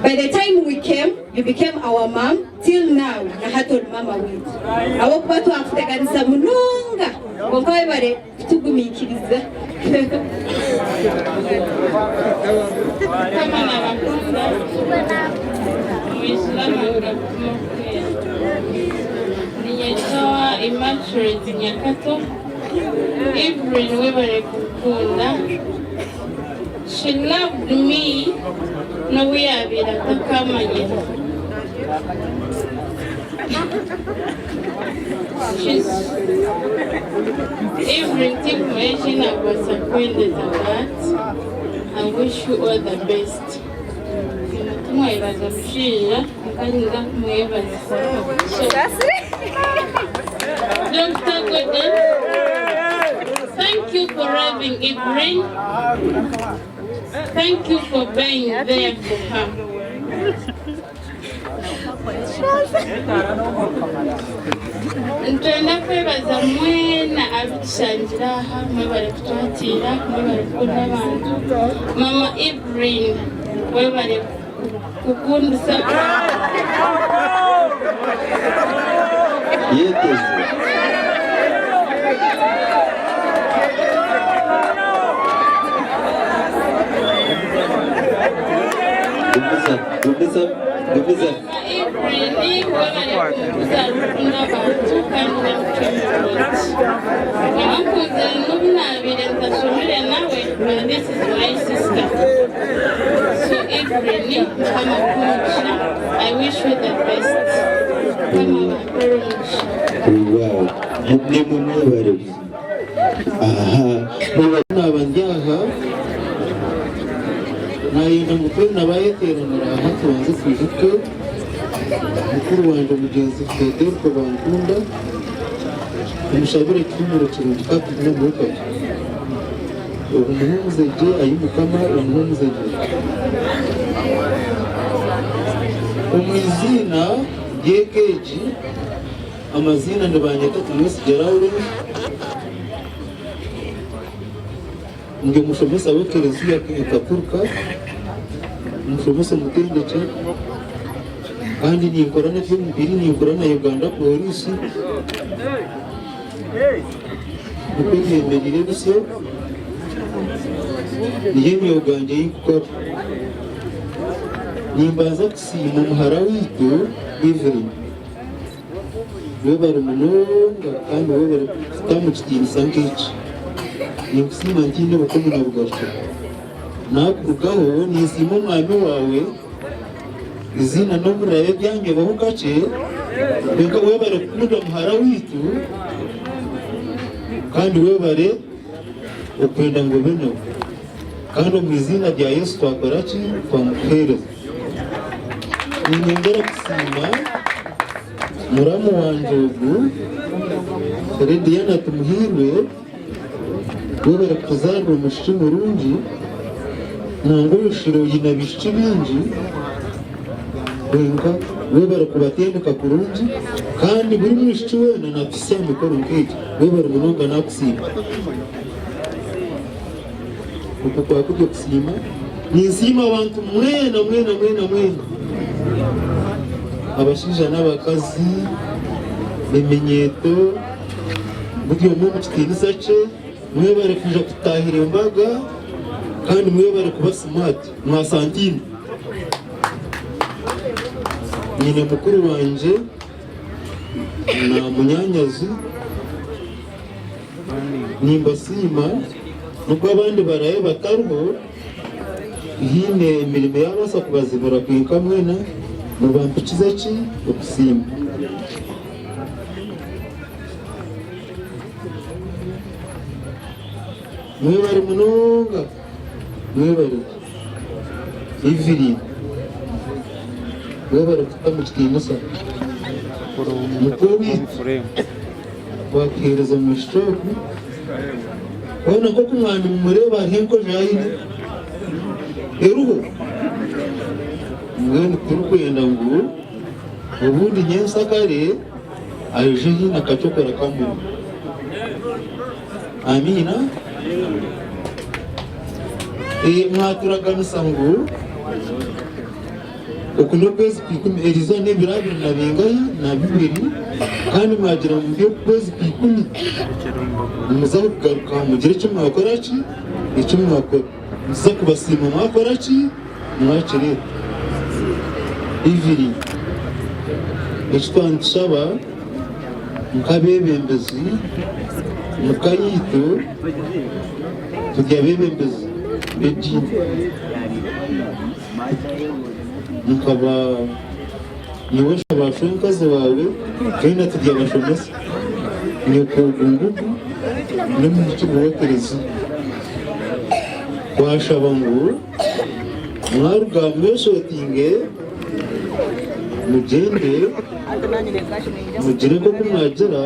By the time we came you became our mum till now nahati ori maama waitu ahabw'okuba twakuteganisa munonga kwonka webare kutugumiikiriza. Mukama nabakunda mwijure amahoro butuma okwera. Ninyetwa Immaculate Nyakato. Evelyn webare kukunda. She loved me n'obu yabaire atakamanyire. She's Evelyn tinkumanya eki nakubaasa kukwendeza but I wish you all the best. Timwayebaza mushaija kwonka ninza kumwebaza. So, Dokita Gordon, thank you for loving Evelyn. Thank you for being there for her. Nitwenda kwebaza mwena abu tushangire aha, mwebare kutwakiira, mwebare kukunda abantu. Mama Evelyn, webare kukundisa. Yeteze. Gumiza, gumiza, gumiza. Evelyn, webare kukuza kukunda abantu kandi n'emicwe mirungi. Nyowe nkunzire n'obu nabaire ntashomire nawe, but this is my sister. So Evelyn, Mukama akuhe omugisha. I wish you the best. Mukama abampere omugisha. Wow. Nimwe mwebare. Aha. Naba ndi aha nayenda ngu twena abayeteranira aha tubanze twijuke mukuru wangye omugyenzi Frederico Bankunda tumushabire ekihumuro kirungi kandi tugume omuka gye omuhumuze gye ayi Mukama omuhumuze gye omu iziina ry'eka egi amaziina nibanyeta Tumwesigye Lawrence. Ndi omushomesa w'ekereziya ekaturika, omushomesa omutendekye kandi ninkora n'eby'omubiri ninkora na Uganda Police nikwo byemereire bisyo niyo emyoga yangye ei nkukora. Nimbanza kusiima muhara waitu Evelyn. Webare munonga kandi webare kutamu kitiinisa nk'eki. Ninkusiima ntiine bukomi na bugarukiro. Nakurugaho ninsiima omwami waawe, eiziina n'obu riraabe ryanyobaho kakye, kwonka webare kukunda muhara waitu kandi webare okwenda ngu obe nawe. Kandi omu iziina rya Yesu twakora ki? Twamukuheereza. Niinyongyera kusiima muramu wangye ogu, Lediana Tumuhiirwe, webare kutuzaarira omwishiki murungi, nangwa oishire oine abaishiki baingi, kwonka webare kubatendeka kurungi kandi buri mwishiki weena naatuhitsya aha mikoro nk'egi. Webare munonga naakusiima. Okwo kwaba kuri okusiima. Ninsiima abantu mwena mwena mwena mwena, abashaija n'abakazi, eminyeeto, buri omwe omu kitiinisa kye, mwebare kwija kututahira embaga kandi mwebare kuba simaati mwasantiine. Nyine mukuru wangye na munyaanyazi. Nimbasiima n'obu abandi baraabe batariho, haine emirimo eyaabaasa kubazibira kwonka mwena nibampikiza ki okusiima. Mwebare munonga, mwebare. Evelyn. Webare kututa omu kitiinisa. Mukwe waitu twakuheereza omwishiki ogu, hoona nk'oku mwaba nimumureeba hariho enkojo aine eriho. Mbwenu titurikwenda ngu obundi nyensakare aije haine akacokora kamwe. Amiina. Mwaturaganisa ngu oku n'okwezi kw'ikumi, eriizooba n'ebiro abiri na bingahi? Na bibiri, kandi mwagira ngu muri oku kwezi kw'ikumi nimuza kugaruka mugire eki mwakora ki? Eki mwakora. Nituza kubasiima mwakora ki? Mwakireeta. Evelyn, Eki twaba nitushaba nk'abeebembezi muka yaitu turi abeebembezi b'ediini. Nkaba nyowe nshaba shwenkazi waawe twena turi abashomesa. Nyoko ogu ngugu n'omwishiki wa kereziya. Twashaba ngu mwaruga mweshotinge mugyende mugire nk'oku mwagira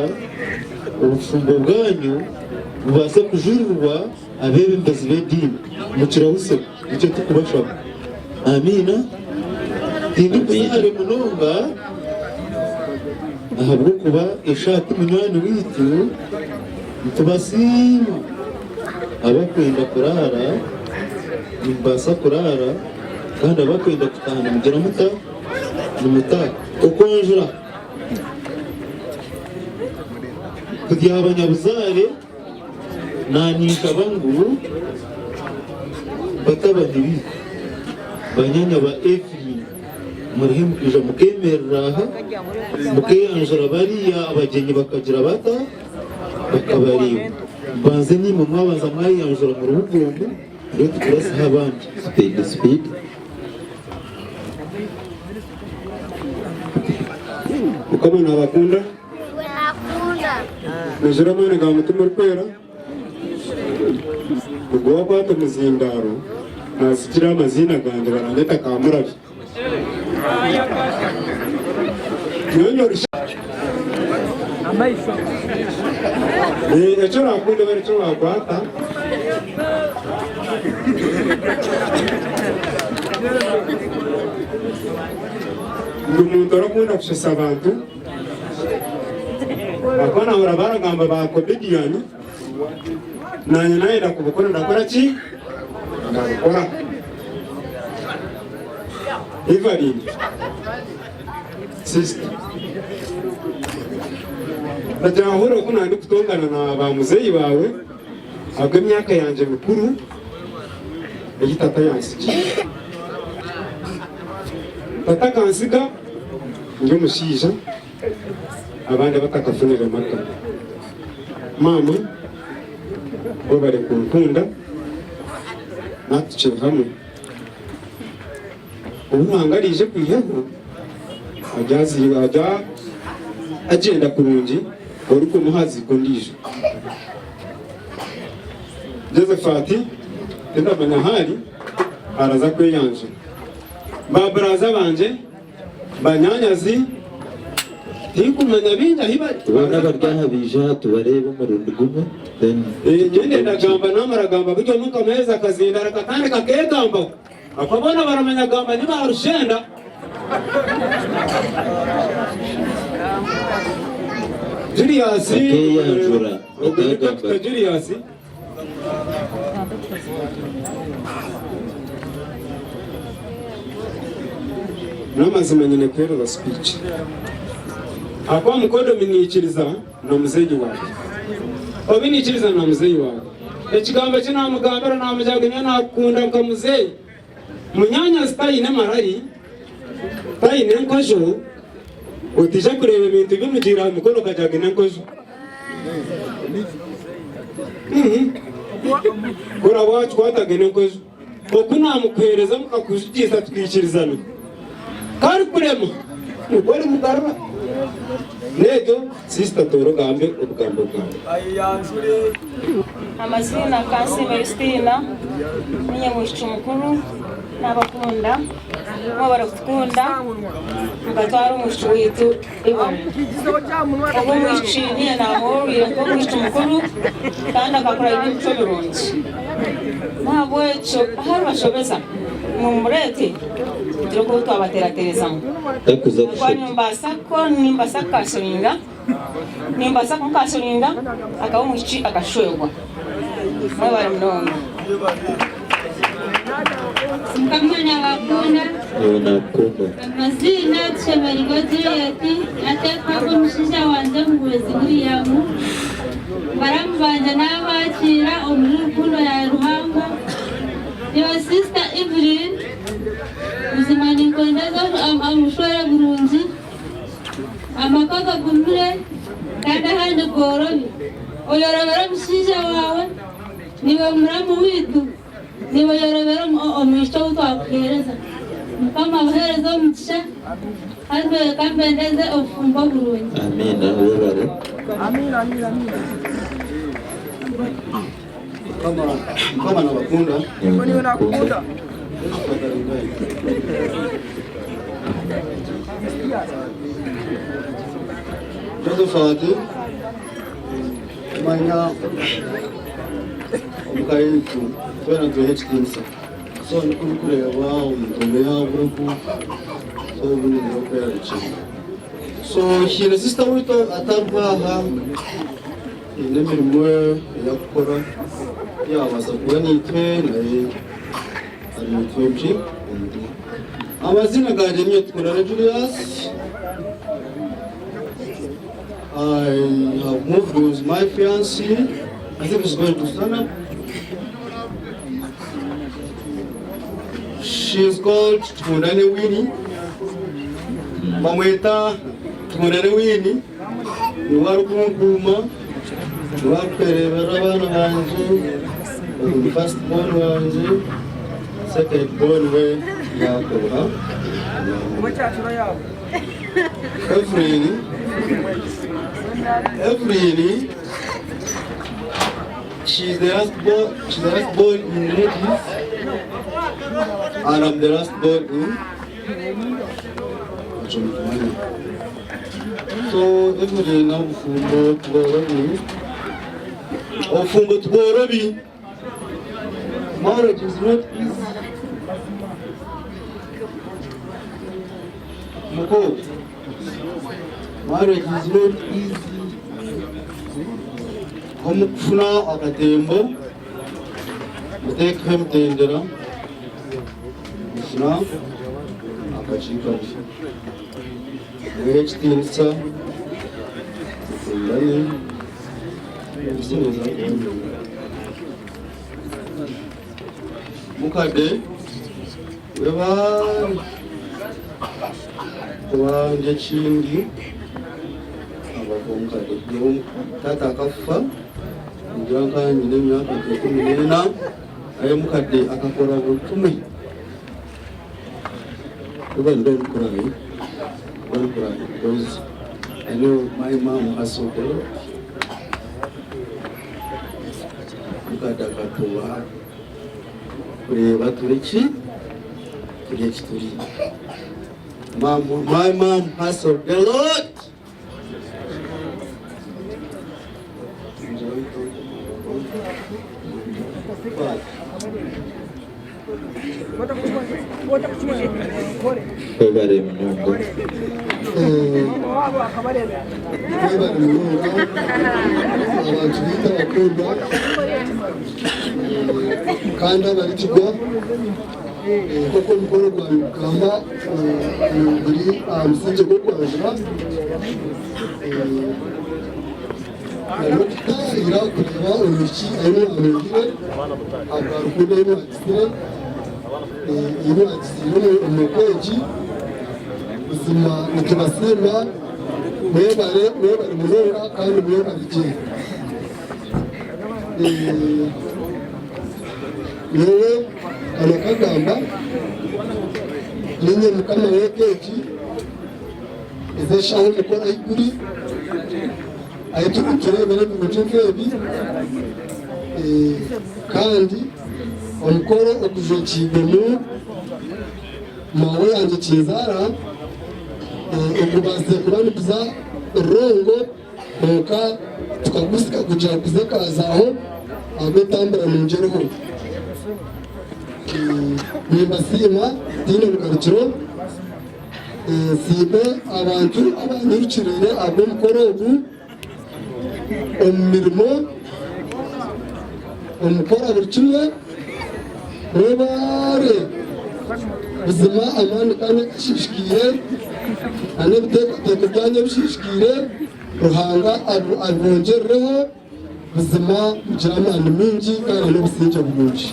obufumbo bwanyu bubaase kujurirwa abeebembezi b'ediini mukirahuse nikyo turikubashaba. Amiina. Tindikuza hare munonga ahabw'okuba eshaaha ti munywani waitu nitubasiima. Abakwenda kuraara nimubaasa kuraara kandi abakwenda kutaaha nimugira muta? Nimutaaha. Okwanjura Turi abanyabuzaare naninshaba ngu batabani baitu, banyanya ba Evelyn murihe mukaija mukemerera aha mukeyanjura bariya abagyenyi bakagira bata? Bakabareeba. Mbanze naimwe mwabanza mwayeyanjura muri bugombe reero tukuraseho abandi. Speed speed. Mukama nabakunda. Mwijure amaani ga Mutima Orikwera. Ogwo wakwata omuzindaaro naasigira amaziina gangye baranyeta Kamurabyo. Eki orakunde obe nikyo wakwata. Ndi omuntu orikukunda kushesa abantu. Ahakuba nahurira baragamba ba comedian, nanye nayenda kubikora ndakora ki? Ndabikora. Evelyn, sister, ndagira ngu hurira oku nandikutongana na ba muzeeyi baawe ahabw'emyaka yangye mikuru ei tata yansigiire. Tata akansiga ndi omushaija abandi abatakafunire maka. Maama webare kunkunda natukiri hamwe. Obu Ruhanga araije kwihaho arya agyenda kurungi orikumuha aziika ondiijo. Josephat tindamanya ahu ari araza kweyanjura. Ba buraza bangye, banyanyazi, tinkumanya baingi ahi bari. Boona abari aha baije aha tubareebe omurundi gumwe then Nyine ndagamba namara gamba buryo nkamuheereza akazindaro akatandika keegambaho. Ahakuba boona baramanya gamba ni ba rushenda. Julius, Akeeyanjura, ogwo ni akeegamba. Dokita Julius. N'amazima nyine kuheereza speech. Ahakuba mukodomi naikiriza na muzeeyi waawe. Obi naikiriza na muzeeyi waawe. Ekigambo eki naamugambira naamugira ngu nyowe naakukunda nka muzeeyi. Munyaanyazi taine marari, taine nkojo, otaija kureeba ebintu bimugiire aha mikono okagira ngu n'enkojo. Ku oraabe waakikwataga n'enkojo, oku naamukuheereza mukakujugiisa tukaikirizana, ku arikurema nikwo orimugarura. N'egyo siisita toora ogambe obugambo bwawe. Amaziina Kansiime Yusitina, niinye mwishiki mukuru. Nabakunda mwebare kutukunda mukatwara omwishiki waitu Evelyn. Ogu omwishiki niiye namuhurire nk'omwishiki mukuru kandi akakura aine emicwe mirungi. Nahabwekyo ahu aribashobeza mumureete tugire oku twabateraterezamu. Takuza Ahabw'okuba nimbaasa nimbaasa kukansoringa nimbaasa kumukansoringa akaba omwishiki akashwerwa. Mwebare munonga. Mukama nabakunda. Nyowe nakukunda. Amaziina Tushemereirwe Juliet nateekwaho omushaija wangye Muhwezi William. Baramu bangye nabakiira omuri rukundo ya Ruhanga. Iwe Sister Evelyn, buzima ninkwendeza obushwere burungi, amaka gagumire kandi ahandi goorobi. Oyorobere omushaija waawe. Niiwe muramu waitu, niiwe oyorobera omwishiki ou twakuheereza. Mukama abuheereze omugisha, kandi reka mbendeze obufumbo burungi. Amiina webare. Mukama nabakunda. Nyowe nakukunda. Josephat Manya omuka yaitu twena nituha ekitiinisa so nikwo orikureeba omuntu omwe yaabura oku so obundi niiwe orikwerarikirira. So haine sisita waitu atariho aha haine emirimo ei arikukora tiyaabaasa kuba naitwe naye ari naitwe omu mutima. Amaziina gangye niinye Tukundane Julius. I have moved with my fiancée. I think she's going to stand up. She's called Tukundane Winnie. Bamweta Tukundane Winnie. Niwe arikunkuuma, niwe arikureebera abaana bangye, ogu first born wangye, second born we yaakora. Evelyn, Evelyn, she's the last born, she's the last born in ladies, and I'm the last born in Chomtumani. So Evelyn, obufumbo tubworobi, obufumbo tubworobi. Marriage is not easy. Muko, marriage is not easy. Omukufuna akatembo, muteekeho emitendera, mufuna akakiiko muhe ekitiinisa, mukundane, ensi neeza kuba Mukadde webale kubanja kingi abako mukadde taata akafa ngira nka nyina emyaka 14 naye mukadde akakora buli kimwe. Even don't cry, don't cry because I know my mom has a lot. Mukadde akatuwa kureba turi ki turi eki turi. My mom hustled a lot. Webare munonga. Webare munonga abantu baitu abakundwa kandi abarikigwa nk'oku omukoro gwawe gukugamba guri aha musingye gw'okwanjura barikutahira kureeba omwishiki ahu mwahuurire ahabwa rukundo ei mwagizire ei mwagiziire omu ka egi buzima nitubasiima mwebare mwebare munonga kandi mwebare gye. Nyowe Kano Kagamba ninye mukama w'eka egi, ezi eshaaha omukoro ahu guri ahu turikutureebera ebirungi nk'ebi kandi omukoro ogujwekiibwemu Maawe yangye kinzaara okubaasize kuba nituza Rongo kwonka tukagusika kugira kuza Kazaho ahabw'entambura nungi eriho. Nimbasiima tihaine bugarukiro. Nsiime abantu abanyirukiriire ahabw'omukoro ogu omu mirimo, omu kukora buri kimwe. Mwebare! Buzima amaani ganyu agashiishikaire n'ebiteekateeko byanyu ebishiishikaire, Ruhanga abibongyerereho. Buzima mugire amaani maingi kandi n'obusingye burungi.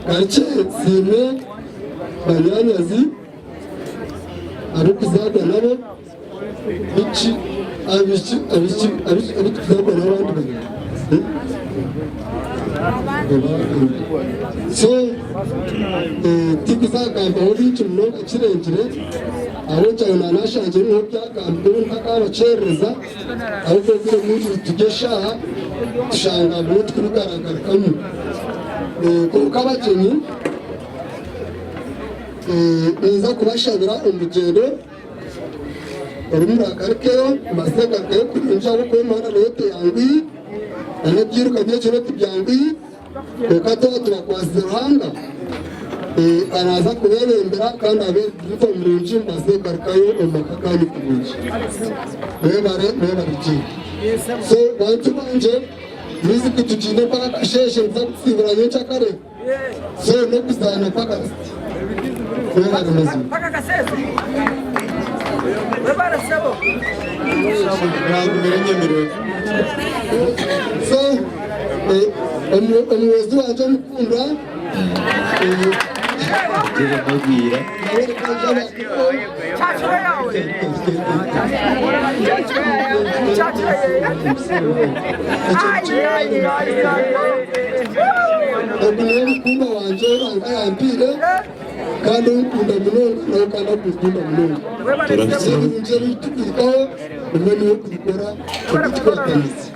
Garukye nsiime banyaanyazi abarikuzaarwa nabo abu tukuzaarwa nabo abandi babiri. So tikuzagambaho bingi munonga kirengire ahabw'okugira ngu nanashangire niho byagambirwe ntakabakyerereza ahabw'okuba obwire bwingi nituturya eshaaha tushanga bumwe tukubigaragarukamu. Kwonka abagyenyi ninza kubashabira omu rugyendo oru muragarukeyo mubaase kugarukayo kurungi ahabw'okuba emihanda nayo teyanguhi n'ebyiruka by'ekiro tibyanguhi. Kwonka twaba tubakwasize Ruhanga, araaza kubeebembera kandi abe diriva murungi mubaase kugarukayo omu maka gaanyu kurungi. Mwebare, mwebare gye. So bantu bangye, music tugiine mpaka akasheeshe nituza kusiibura nyenkyakare. So n'okuzaana mpaka kasiti. Mwebare mazima. Nagumire nyemirwe. So omuhwezi wangye omukundwa Mugwira. Ogu niwe mukundwa wangye Ruhanga yampiire kandi onkunda munonga nawe kandi akunkunda munonga. Ebirungi ebi turikuhikaho nimwe niwe kubikora tukwatanisa.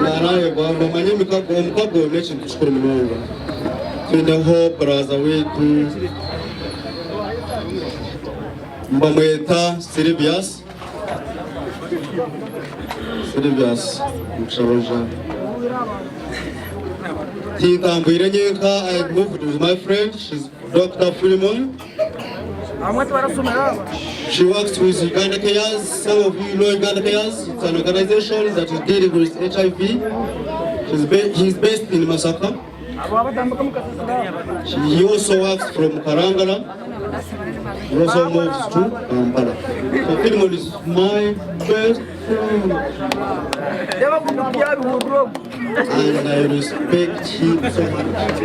Naraayebwa nomanya emikago, omukago n'ekintu kikuru munonga. Twineho buraza waitu nibamweta Sylvius, Sylvius Mushaija. Tintambwire nyenka, I moved with my friend, she's Dr. Philemon. She works with Uganda Cares. Some of you know Uganda Cares. It's an organization that is dealing with HIV. She's ba he's based in Masaka. She, he also works from Karangala. He also moves to Kampala. So Philemon is my best friend. And I respect him so much.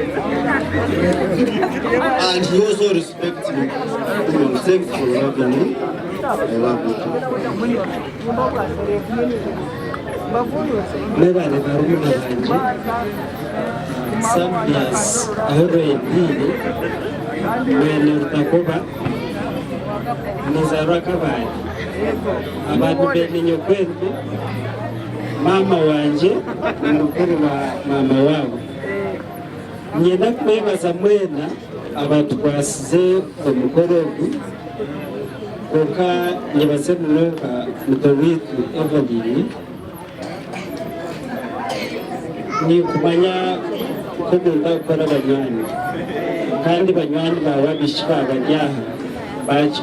And he also respects me. Philemon, thanks for loving me. I love you too. Mwebare barumuna bangye Sambias ahu rwempiire mwene Rutakoba nizarwa Kabale abantu beene nyokwente maama wangye ni mukuru wa maama waabo Niinyenda kubeebaza mwena abatukwasize omukoro ogu kwonka nyebaze munonga muto waitu Evelyn. Ninkumanya nk'omuntu arikukora abanywani kandi banywani baawe abaishiki baaba bari aha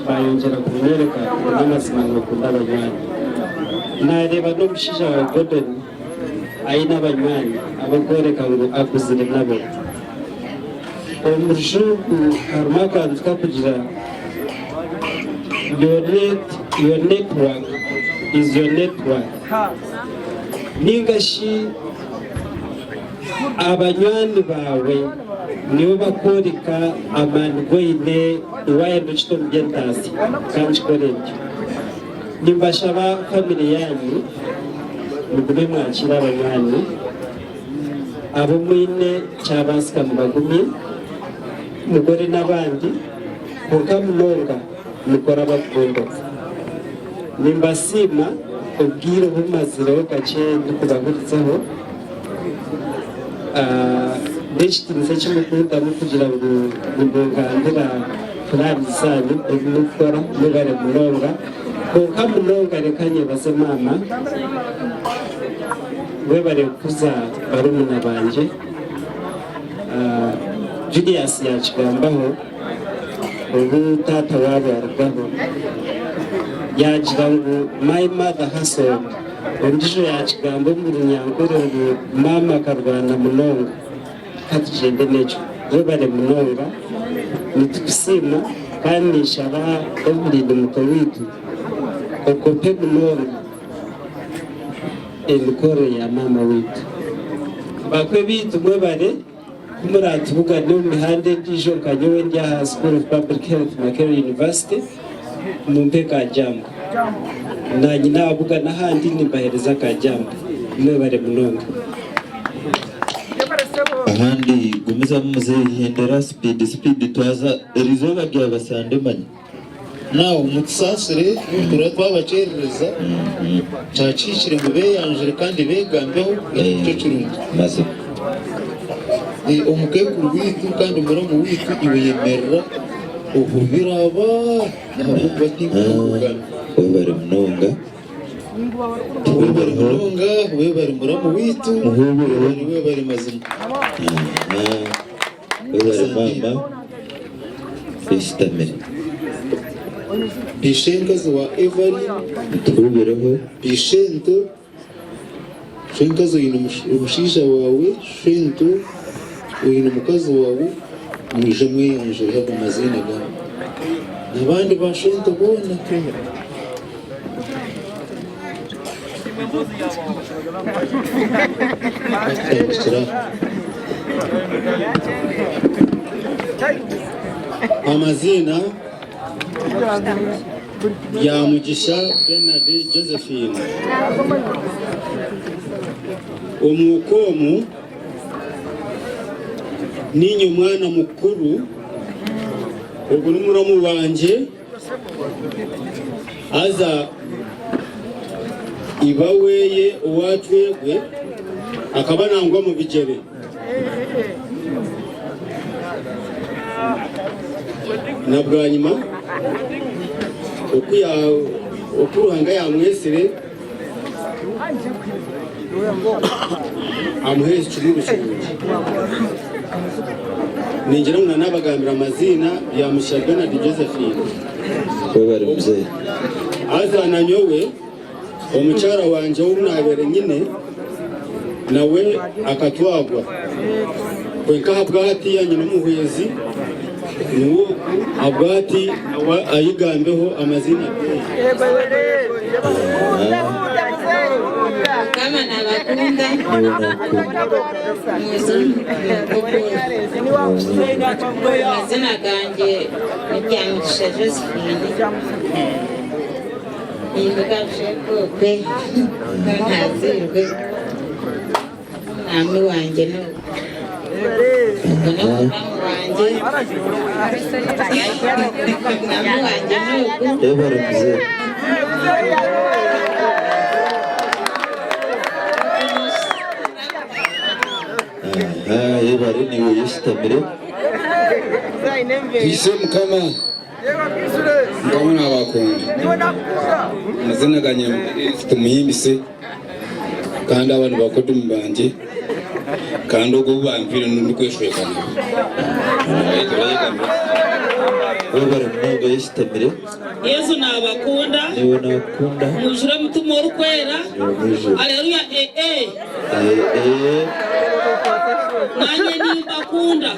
bayongyera kunyoreka ngu n'amazima nookunda abanywani. Naareeba n'omushaija waawe Gordon aine abanywani abarikworeka ngu akuzire nabo. Omu Rujungu harimu akantu karikugira Your net, your network is your net worth. Ninga shi abanywani baawe nibo barikworeka amaani gu oine waayenda okite omu by'entaasya. Ka nkikore ntyo. Nimbashaba famire yaanyu mugume mwakiire abanywani abu mwine kyabaasika mubagumye mukore n'abandi kwonka munonga mukore abarikugondoka. Nimbasiima obwire obu mazireho kakye ndikubahurizaho. Mbe ekitiinisa eki murikuntamu kugira ngu nimungambira puraani zaanyu ebi murikukora mwebare munonga. Kwonka munonga reka nyebaze maama mwebare kukuza barumuna bangye. Julius yaakigambaho obu taata waabo arugaho yaagira ngu my mother hustled ondiijo yaakigamba omu runyankore ngu maama akarwana munonga ka tugyende n'ekyo webare munonga nitukusiima kandi ninshaba Evelyn muto waitu okope munonga Emikorere ya maama waitu. Bakwe baitu mwebare ku muratubugane omu mihanda endiijo nka nyowe ndi aha School of Public Health Makerere University mumpe ka jambo. Nanye nababugana ahandi nimbahereza ka jambo. Mwebare munonga. Ahandi gumizamu muzeeyi hendera speed speed twaza erizooba ryaba sande manya. Now mutusaasire turaba twabakyerereza kyakihikire ngu beyanjure kandi begambeho ekyo nikyo kirungi. Mazima. Omukaikuru waitu kandi muramu waitu iwe yemerera ohubire aba ahabw'okuba tinkukugana. Webare munonga. Webare munonga webare muramu waitu webare webare mazima. Webare maama esitamire. Bishenkazi wa Evelyn. Mutuhubireho. Bishento. Shenkazi oine omushaija waawe. Shento oine omukazi waawe. Mwije mweyanjureho ago maziina ganyu. N'abandi ba Shento boona. Batandikira aho. Amaziina Byamugisha Benard Josephine. Omuuka omu niinye omwana mukuru, ogu ni muramu wangye haza iba weye owa Twegwe akaba nangwa omu bigyere. Na bwanyima oku Ruhanga yaamwetsire amuheereza ekirungo kirungi. Ningira ngu nanabagambira amaziina Byamugisha Bernard Josephine. Webare muzeeyi. Haza na nyowe omukyara wangye ou nabaire nyine nawe akatwagwa kwonka ahabwahati nyine omuhwezi niwe ogu ahabwahati nawe ayegambeho amaziina geye. Mukama nabakunda amazina gangye ni Byamugisha Josephine ninduga Bushekope ntaziirwe omwami wangye n'ogu ogu n'omuramu wangye omuramu wangye n'ogu. Webare muzeeyi. Aha, yebare niiwe oyesitamire. Twise Mukama, Mukama nabakunda. Amazina ganye Tumuhimbise kandi aba nibakodumu bangye kandi ogwo obu bampire ndikweshweka nabo. Webare munonga oyesitamire. Yesu nabakunda. Niiwe nakukunda. Mwijure omutima orikwera. Niiwe mwijure. Aleluya ee ee. Ee ee. Nanye nimbakunda.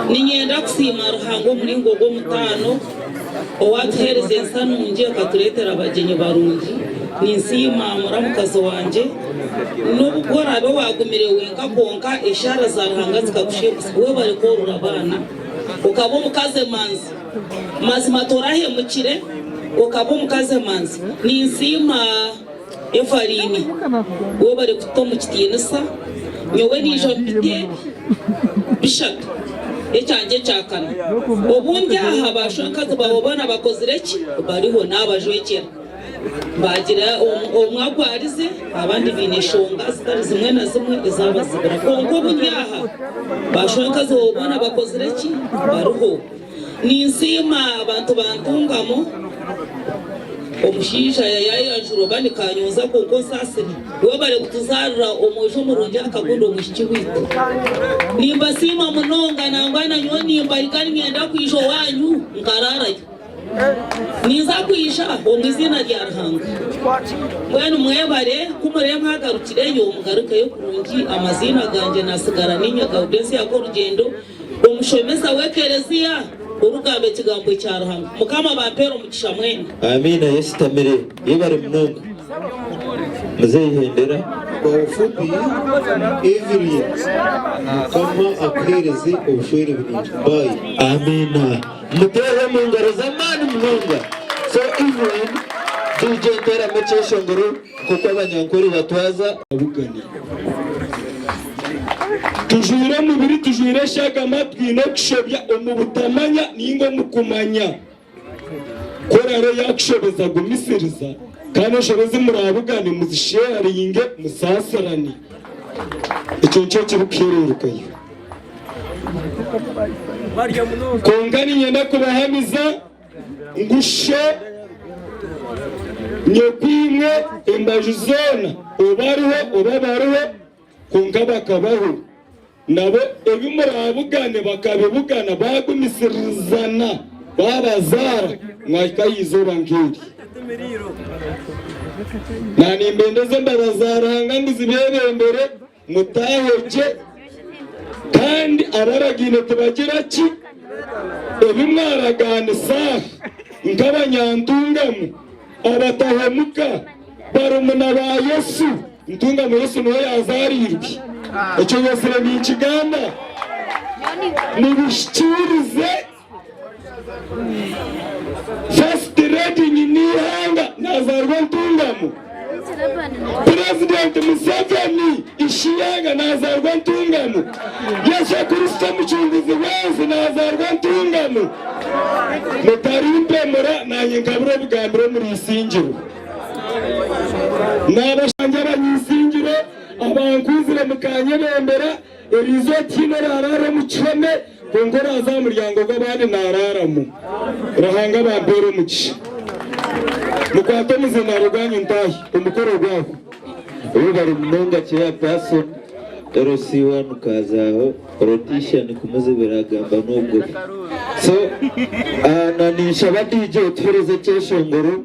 Niinyenda kusiima Ruhanga omuringo gw'omutaano owatuheereza ensi nungi akatureetera abagyenyi barungi. Ninsiima muramukazi wangye n'obu ku oraabe waagumire wenka kwonka eshaara za Ruhanga zikakushemeza. Webare kworora abaana okaba omukazi emanzi. Mazima torahemukire okaba omukazi emanzi. Ninsiima Evaline webare kututa omu kitiinisa. Nyowe naija mpite bishatu ekyangye ekyakana. Obundi aha ba shwenkazi baawe boona bakozire ki? Bariho naabajwekyera. Baagira omwe agwarize abandi baine enshonga zitari zimwe na zimwe ezabazibira. Kwonka obu ndi aha, bashwenkazi bo boona bakozire ki? Bariho. Ninsiima abantu ba Ntungamo, omushaija yayayanjura oba ni Kanyonza kwonka onsaasire. Webare kutuzaarira omwojo murungi akakunda omwishiki waitu. Nimbasiima munonga nangwa nanyowe nimbahiga niinyenda kwija owaanyu nkaraarayo. Ninza kwija omu iziina rya Ruhanga. Mbwenu mwebare ku murebe mwagarukireyo mugarukeyo kurungi. Amaziina gangye nasigara niinye Gaudensia Korugyendo. Omushomesa w'ekereziya orikugamba ekigambo kya Ruhanga. Mukama abampeere omugisha mwena. Amiina yesitamire yebare munonga muzeyi hendera. Kwa bufupi Evelyn mukama akuhereze obushwere burungi bye. Amiina muteere omungaro z'amaani munonga so Evelyn DJ teeramu ekyeshongoro nkoku abanyankore batwaza. Abugane. Tujwire omubiri, tujwire eshagama, twine okushobya omu butamanya ninga omu kumanya. Ku oraabe yaakushobeza gumisiriza, kandi enshobe ezi muraabugane muzisheyaringe, musaasirane. Ekyo nikyo kirikuhereerukayo. Kwonka niinyenda kubahamiza ngu sho nyokwimwe embaju zoona oba ariho oba bariho kwonka bakabaho nabo ebi murabugane bakabibugana bagumisiririzana babazaara mwahika aha izooba nk'eri. Nanimbendeza embabazi za Ruhanga ngu zibebembere Mutaahe gye, kandi abaragaine tibagira ki? Ebi mwaragaanisa aha nk'abanyantungamo abatahemuka, barumuna ba Yesu, ntungamo Yesu niwe yaazaariirwe. Ekyo nyosire ninkigamba, mubihikiirize. First Lady nyina eihanga nazaarwa Ntungamo. President Museveni ishe eihanga nazaarwa Ntungamo. Yesu Kristo omucunguzi w'ensi nazaarwa Ntungamo. Mutarimpemura nanye nkabura obugambiro omuri Isingiro. Nabashangye abanyaisingiro abankuzire mukanyebembera Eriizooba tihaine oraaraara omu kihome, kwonka oraaza aha muryango gw'abandi naaraaramu. Ruhanga abampeere omugisha. Mukwate omuzindaaro gwanyu ntaahe omukoro gwahwa. Webare munonga chairperson LC wanu Kazaho politician kumuzibira agamba nogufi so na ninshaba DJ otuhereze ekyeshongoro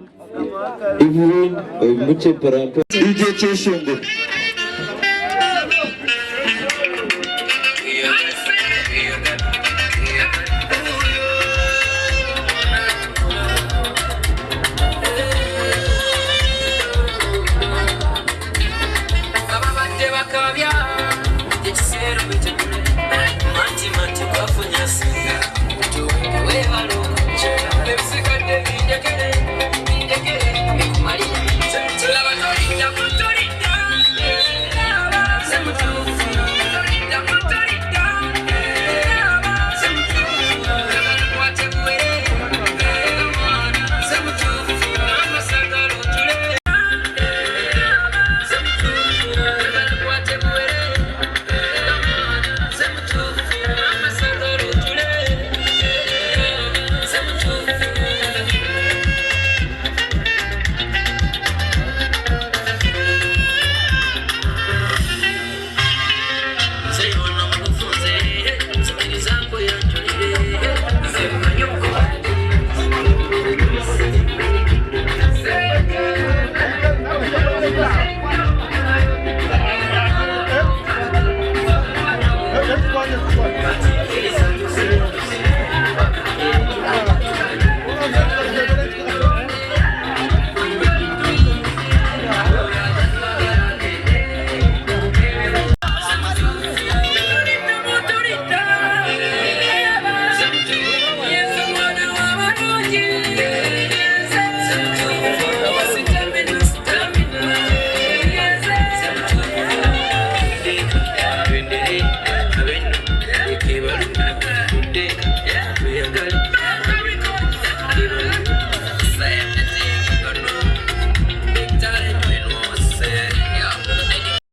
Evelyn oimukye mporampora. DJ ekyeshongoro.